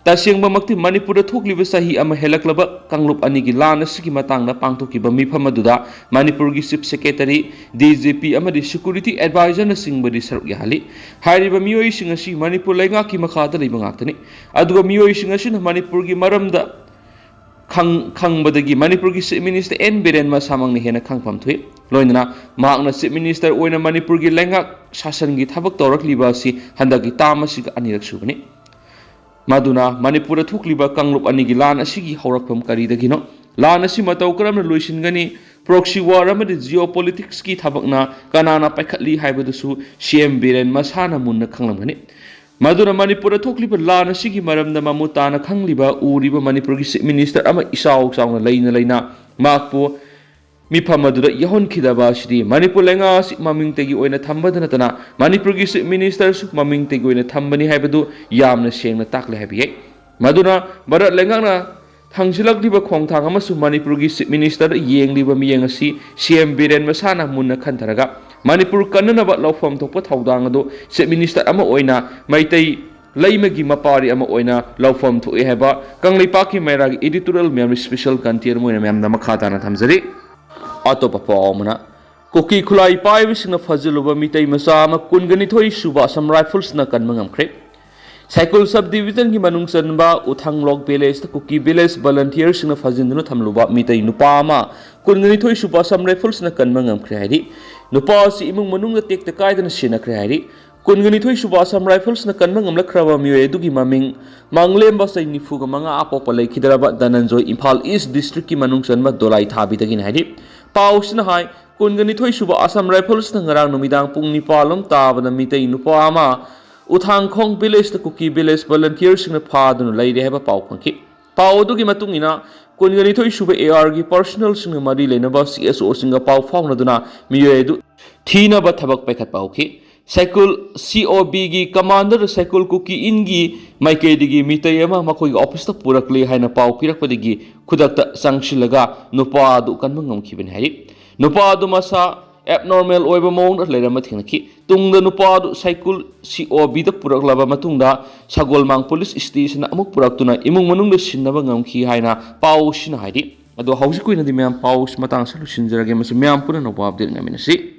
ꯇꯁꯦꯡꯕꯃꯛꯇꯤ ꯃꯅꯤꯄꯨꯔꯗ ꯊꯣꯛꯂꯤꯕ ꯆꯍꯤ ꯑꯃ ꯍꯦꯜꯂꯛꯂꯕ ꯀꯥꯡꯂꯨꯞ ꯑꯅꯤꯒꯤ ꯂꯥꯟ ꯑꯁꯤꯒꯤ ꯃꯇꯥꯡꯗ ꯄꯥꯡꯊꯣꯛꯈꯤꯕ ꯃꯤꯐꯝ ꯑꯗꯨꯗ ꯃꯅꯤꯄꯨꯔꯒꯤ Chief Secretary, D G P ꯑꯃꯗꯤ Security Advisorꯅꯆꯤꯡꯕꯗꯤ ꯁꯔꯨꯛ ꯌꯥꯍꯜꯂꯤ꯫ ꯍꯥꯏꯔꯤꯕ ꯃꯤꯑꯣꯏꯁꯤꯡ ꯑꯁꯤ ꯃꯅꯤꯄꯨꯔ ꯂꯩꯉꯥꯛꯀꯤ ꯃꯈꯥꯗ ꯂꯩꯕ ꯉꯥꯛꯇꯅꯤ꯫ ꯑꯗꯨꯒ ꯃꯤꯑꯣꯏꯁꯤꯡ ꯑꯁꯤꯅ ꯃꯅꯤꯄꯨꯔꯒꯤ ꯃꯔꯝꯗ ꯈꯪ-, ꯈꯪꯕꯗꯒꯤ ꯃꯅꯤꯄꯨꯔꯒꯤ Chief Minister N ꯕꯤꯔꯦꯟ ꯃꯁꯥꯃꯛꯅ ꯍꯦꯟꯅ ꯈꯪꯐꯝ ꯊꯣꯛꯏ꯫ ꯂꯣꯏꯅꯅ ꯃꯍꯥꯛꯅ Chief Minister ꯑꯣꯏꯅ ꯃꯅꯤꯄꯨꯔꯒꯤ ꯂꯩꯉꯥꯛ ꯁꯥꯁꯟꯒꯤ ꯊꯕꯛ ꯇꯧꯔꯛꯂꯤꯕ ꯑꯁꯤ ꯍꯟꯗꯛꯀꯤ term ꯑꯁꯤꯒ ꯑꯅꯤꯔꯛ ꯁꯨꯕꯅꯤ꯫ ꯃꯗꯨꯅ ꯃꯅꯤꯄꯨꯔꯗ ꯊꯣꯛꯂꯤꯕ ꯀꯥꯡꯂꯨꯞ ꯑꯅꯤꯒꯤ ꯂꯥꯟ ꯑꯁꯤꯒꯤ ꯍꯧꯔꯛꯐꯝ ꯀꯔꯤꯗꯒꯤꯅꯣ? ꯂꯥꯟ ꯑꯁꯤ ꯃꯇꯧ ꯀꯔꯝꯅ ꯂꯣꯏꯁꯤꯟꯒꯅꯤ? Proxy war ꯑꯃꯗꯤ geopoliticsꯀꯤ ꯊꯕꯛꯅ ꯀꯅꯥꯅ ꯄꯥꯏꯈꯠꯂꯤ ꯍꯥꯏꯕꯗꯨꯁꯨ C M ꯕꯤꯔꯦꯟ ꯃꯁꯥꯅ ꯃꯨꯟꯅ ꯈꯪꯂꯝꯒꯅꯤ꯫ ꯃꯗꯨꯅ ꯃꯅꯤꯄꯨꯔꯗ ꯊꯣꯛꯂꯤꯕ ꯂꯥꯟ ꯑꯁꯤꯒꯤ ꯃꯔꯝꯗ ꯃꯃꯨꯠ ꯇꯥꯅ ꯈꯪꯂꯤꯕ, ꯎꯔꯤꯕ ꯃꯅꯤꯄꯨꯔꯒꯤ Chief Minister ꯑꯃ ꯏꯆꯥꯎ ꯆꯥꯎꯅ ꯂꯩꯅ ꯂꯩꯅ ꯃꯍꯥꯛꯄꯨ ꯃꯤꯐꯝ ꯑꯗꯨꯗ ꯌꯥꯎꯍꯟꯈꯤꯗꯕ ꯑꯁꯤꯗꯤ ꯃꯅꯤꯄꯨꯔ ꯂꯩꯉꯥꯛ ꯑꯁꯤ ꯃꯃꯤꯡꯇꯒꯤ ꯑꯣꯏꯅ ꯊꯝꯕꯗ ꯅꯠꯇꯅ ꯃꯅꯤꯄꯨꯔꯒꯤ Chief Ministerꯁꯨ ꯃꯃꯤꯡꯇꯒꯤ ꯑꯣꯏꯅ ꯊꯝꯕꯅꯤ ꯍꯥꯏꯕꯗꯨ ꯌꯥꯝꯅ ꯁꯦꯡꯅ ꯇꯥꯛꯂꯦ ꯍꯥꯏꯕ ꯌꯥꯏ꯫ ꯃꯗꯨꯅ ꯚꯥꯔꯠ ꯂꯩꯉꯥꯛꯅ ꯊꯥꯡꯖꯤꯜꯂꯛꯂꯤꯕ ꯈꯣꯡꯊꯥꯡ ꯑꯃꯁꯨ ꯃꯅꯤꯄꯨꯔꯒꯤ Chief Ministerꯗ ꯌꯦꯡꯂꯤꯕ ꯃꯤꯠꯌꯦꯡ ꯑꯁꯤ C M ꯕꯤꯔꯦꯟ ꯃꯁꯥꯅ ꯃꯨꯟꯅ ꯈꯟꯊꯔꯒ ꯃꯅꯤꯄꯨꯔ ꯀꯟꯅꯅꯕ ꯂꯧꯐꯝ ꯊꯣꯛꯄ ꯊꯧꯗꯥꯡ ꯑꯗꯨ Chief Minister ꯑꯃ ꯑꯣꯏꯅ ꯃꯩꯇꯩ ꯂꯩꯃꯒꯤ ꯃꯄꯥꯔꯤ ꯑꯃ ꯑꯣꯏꯅ ꯂꯧꯐꯝ ꯊꯣꯛꯏ ꯍꯥꯏꯕ ꯀꯪꯂꯩꯄꯥꯛꯀꯤ ꯃꯩꯔꯥꯒꯤ editorial ꯃꯌꯥꯝ special content ꯑꯃ ꯑꯣꯏꯅ ꯃꯌꯥꯝꯗ ꯃꯈꯥ ꯇꯥꯅ ꯊꯝꯖꯔꯤ꯫ ꯑꯇꯣꯞꯄ ꯄꯥꯎ ꯑꯃꯅ, ꯀꯨꯀꯤ ꯈꯨꯠꯂꯥꯏ ꯄꯥꯏꯕꯁꯤꯡꯅ ꯐꯥꯖꯤꯜꯂꯨꯕ ꯃꯤꯇꯩ ꯃꯆꯥ ꯑꯃ ꯀꯨꯟꯒ ꯅꯤꯊꯣꯏ ꯁꯨꯕ Assam Riflesꯅ ꯀꯟꯕ ꯉꯝꯈ꯭ꯔꯦ꯫ ꯁꯥꯏꯀꯨꯜ sub divisionꯒꯤ ꯃꯅꯨꯡ ꯆꯟꯕ ꯎꯊꯥꯡꯂꯣꯛ villageꯇ ꯀꯨꯀꯤ village volunteerꯁꯤꯡꯅ ꯐꯥꯖꯤꯟꯗꯨꯅ ꯊꯝꯂꯨꯕ ꯃꯤꯇꯩ ꯅꯨꯄꯥ ꯑꯃ ꯀꯨꯟꯒ ꯅꯤꯊꯣꯏ ꯁꯨꯕ Assam Riflesꯅ ꯀꯟꯕ ꯉꯝꯈ꯭ꯔꯦ ꯍꯥꯏꯔꯤ꯫ ꯅꯨꯄꯥ ꯑꯁꯤ ꯏꯃꯨꯡ ꯃꯅꯨꯡꯗ ꯇꯦꯛꯇ ꯀꯥꯏꯗꯅ ꯁꯤꯟꯅꯈ꯭ꯔꯦ ꯍꯥꯏꯔꯤ꯫ ꯀꯨꯟꯒ ꯅꯤꯊꯣꯏ ꯁꯨꯕ Assam Riflesꯅ ꯀꯟꯕ ꯉꯝꯂꯛꯈ꯭ꯔꯕ ꯃꯤꯑꯣꯏ ꯑꯗꯨꯒꯤ ꯃꯃꯤꯡ ꯃꯥꯡꯂꯦꯝꯕ ꯆꯍꯤ ꯅꯤꯐꯨꯒ ꯃꯉꯥ ꯄꯣꯛꯄ ꯂꯩꯈꯤꯗ꯭ꯔꯕ ꯙꯅꯟꯖꯣꯏ, ꯏꯝꯐꯥꯜ East districtꯀꯤ ꯃꯅꯨꯡ ꯆꯟꯕ ꯗꯣꯂꯥꯏ ꯊꯥꯕꯤꯗꯒꯤꯅꯤ ꯍꯥꯏꯔꯤ꯫ ꯄꯥꯎꯁꯤꯅ ꯍꯥꯏ, ꯀꯨꯟꯒ ꯅꯤꯊꯣꯏ ꯁꯨꯕ Assam Riflesꯅ ꯉꯔꯥꯡ ꯅꯨꯃꯤꯗꯥꯡ ꯄꯨꯡ ꯅꯤꯄꯥꯜ ꯂꯣꯝ ꯇꯥꯕꯗ ꯃꯤꯇꯩ ꯅꯨꯄꯥ ꯑꯃ ꯎꯊꯥꯡꯈꯣꯡ villageꯇ ꯀꯨꯀꯤ village volunteerꯁꯤꯡꯅ ꯐꯥꯗꯨꯅ ꯂꯩꯔꯦ ꯍꯥꯏꯕ ꯄꯥꯎ ꯐꯪꯈꯤ꯫ ꯄꯥꯎ ꯑꯗꯨꯒꯤ ꯃꯇꯨꯡ ꯏꯟꯅ, ꯀꯨꯟꯒ ꯅꯤꯊꯣꯏ ꯁꯨꯕ ARꯒꯤ personnelꯁꯤꯡꯅ ꯃꯔꯤ ꯂꯩꯅꯕ CSOꯁꯤꯡꯒ ꯄꯥꯎ ꯐꯥꯎꯅꯗꯨꯅ ꯃꯤꯑꯣꯏ ꯑꯗꯨ ꯊꯤꯅꯕ ꯊꯕꯛ ꯄꯥꯏꯈꯠꯄ ꯍꯧꯈꯤ꯫ ꯁꯥꯏꯀꯨꯜ COBꯒꯤ commander ꯁꯥꯏꯀꯨꯜ ꯀꯨꯀꯤ ꯏꯟꯒꯤ ꯃꯥꯏꯀꯩꯗꯒꯤ ꯃꯤꯇꯩ ꯑꯃ ꯃꯈꯣꯏꯒꯤ officeꯇ ꯄꯨꯔꯛꯂꯦ ꯍꯥꯏꯅ ꯄꯥꯎ ꯄꯤꯔꯛꯄꯗꯒꯤ ꯈꯨꯗꯛꯇ ꯆꯪꯁꯤꯜꯂꯒ ꯅꯨꯄꯥ ꯑꯗꯨ ꯀꯟꯕ ꯉꯝꯈꯤꯕꯅꯤ ꯍꯥꯏꯔꯤ꯫ ꯅꯨꯄꯥ ꯑꯗꯨ ꯃꯁꯥ ꯑꯦꯕꯅꯣꯔꯃꯦꯜ ꯑꯣꯏꯕ ꯃꯑꯣꯡꯗ ꯂꯩꯔꯝꯕ ꯊꯦꯡꯅꯈꯤ꯫ ꯇꯨꯡꯗ ꯅꯨꯄꯥ ꯑꯗꯨ ꯁꯥꯏꯀꯨꯜ ꯁꯤ ꯑꯣ ꯕꯤꯗ ꯄꯨꯔꯛꯂꯕ ꯃꯇꯨꯡꯗ ꯁꯒꯣꯜꯃꯥꯡ ꯄꯨꯂꯤꯁ ꯁ꯭ꯇꯦꯁꯟꯗ ꯑꯃꯨꯛ ꯄꯨꯔꯛꯇꯨꯅ ꯏꯃꯨꯡ ꯃꯅꯨꯡꯗ ꯁꯤꯟꯅꯕ ꯉꯝꯈꯤ ꯍꯥꯏꯅ ꯄꯥꯎꯁꯤꯅ ꯍꯥꯏꯔꯤ꯫ ꯑꯗꯣ ꯍꯧꯖꯤꯛꯀꯤ ꯑꯣꯏꯅꯗꯤ ꯃꯌꯥꯝ ꯄꯥꯎꯁꯤ ꯃꯇꯥꯡꯁꯤ ꯂꯣꯏꯁꯤꯟꯖꯔꯒꯦ꯫ ꯃꯁꯤ ꯃꯌꯥꯝ ꯄꯨꯝꯅꯃꯛꯄꯨ ꯑꯞꯗꯦꯠ ꯉꯥꯏꯃꯤꯟꯅꯁꯤ꯫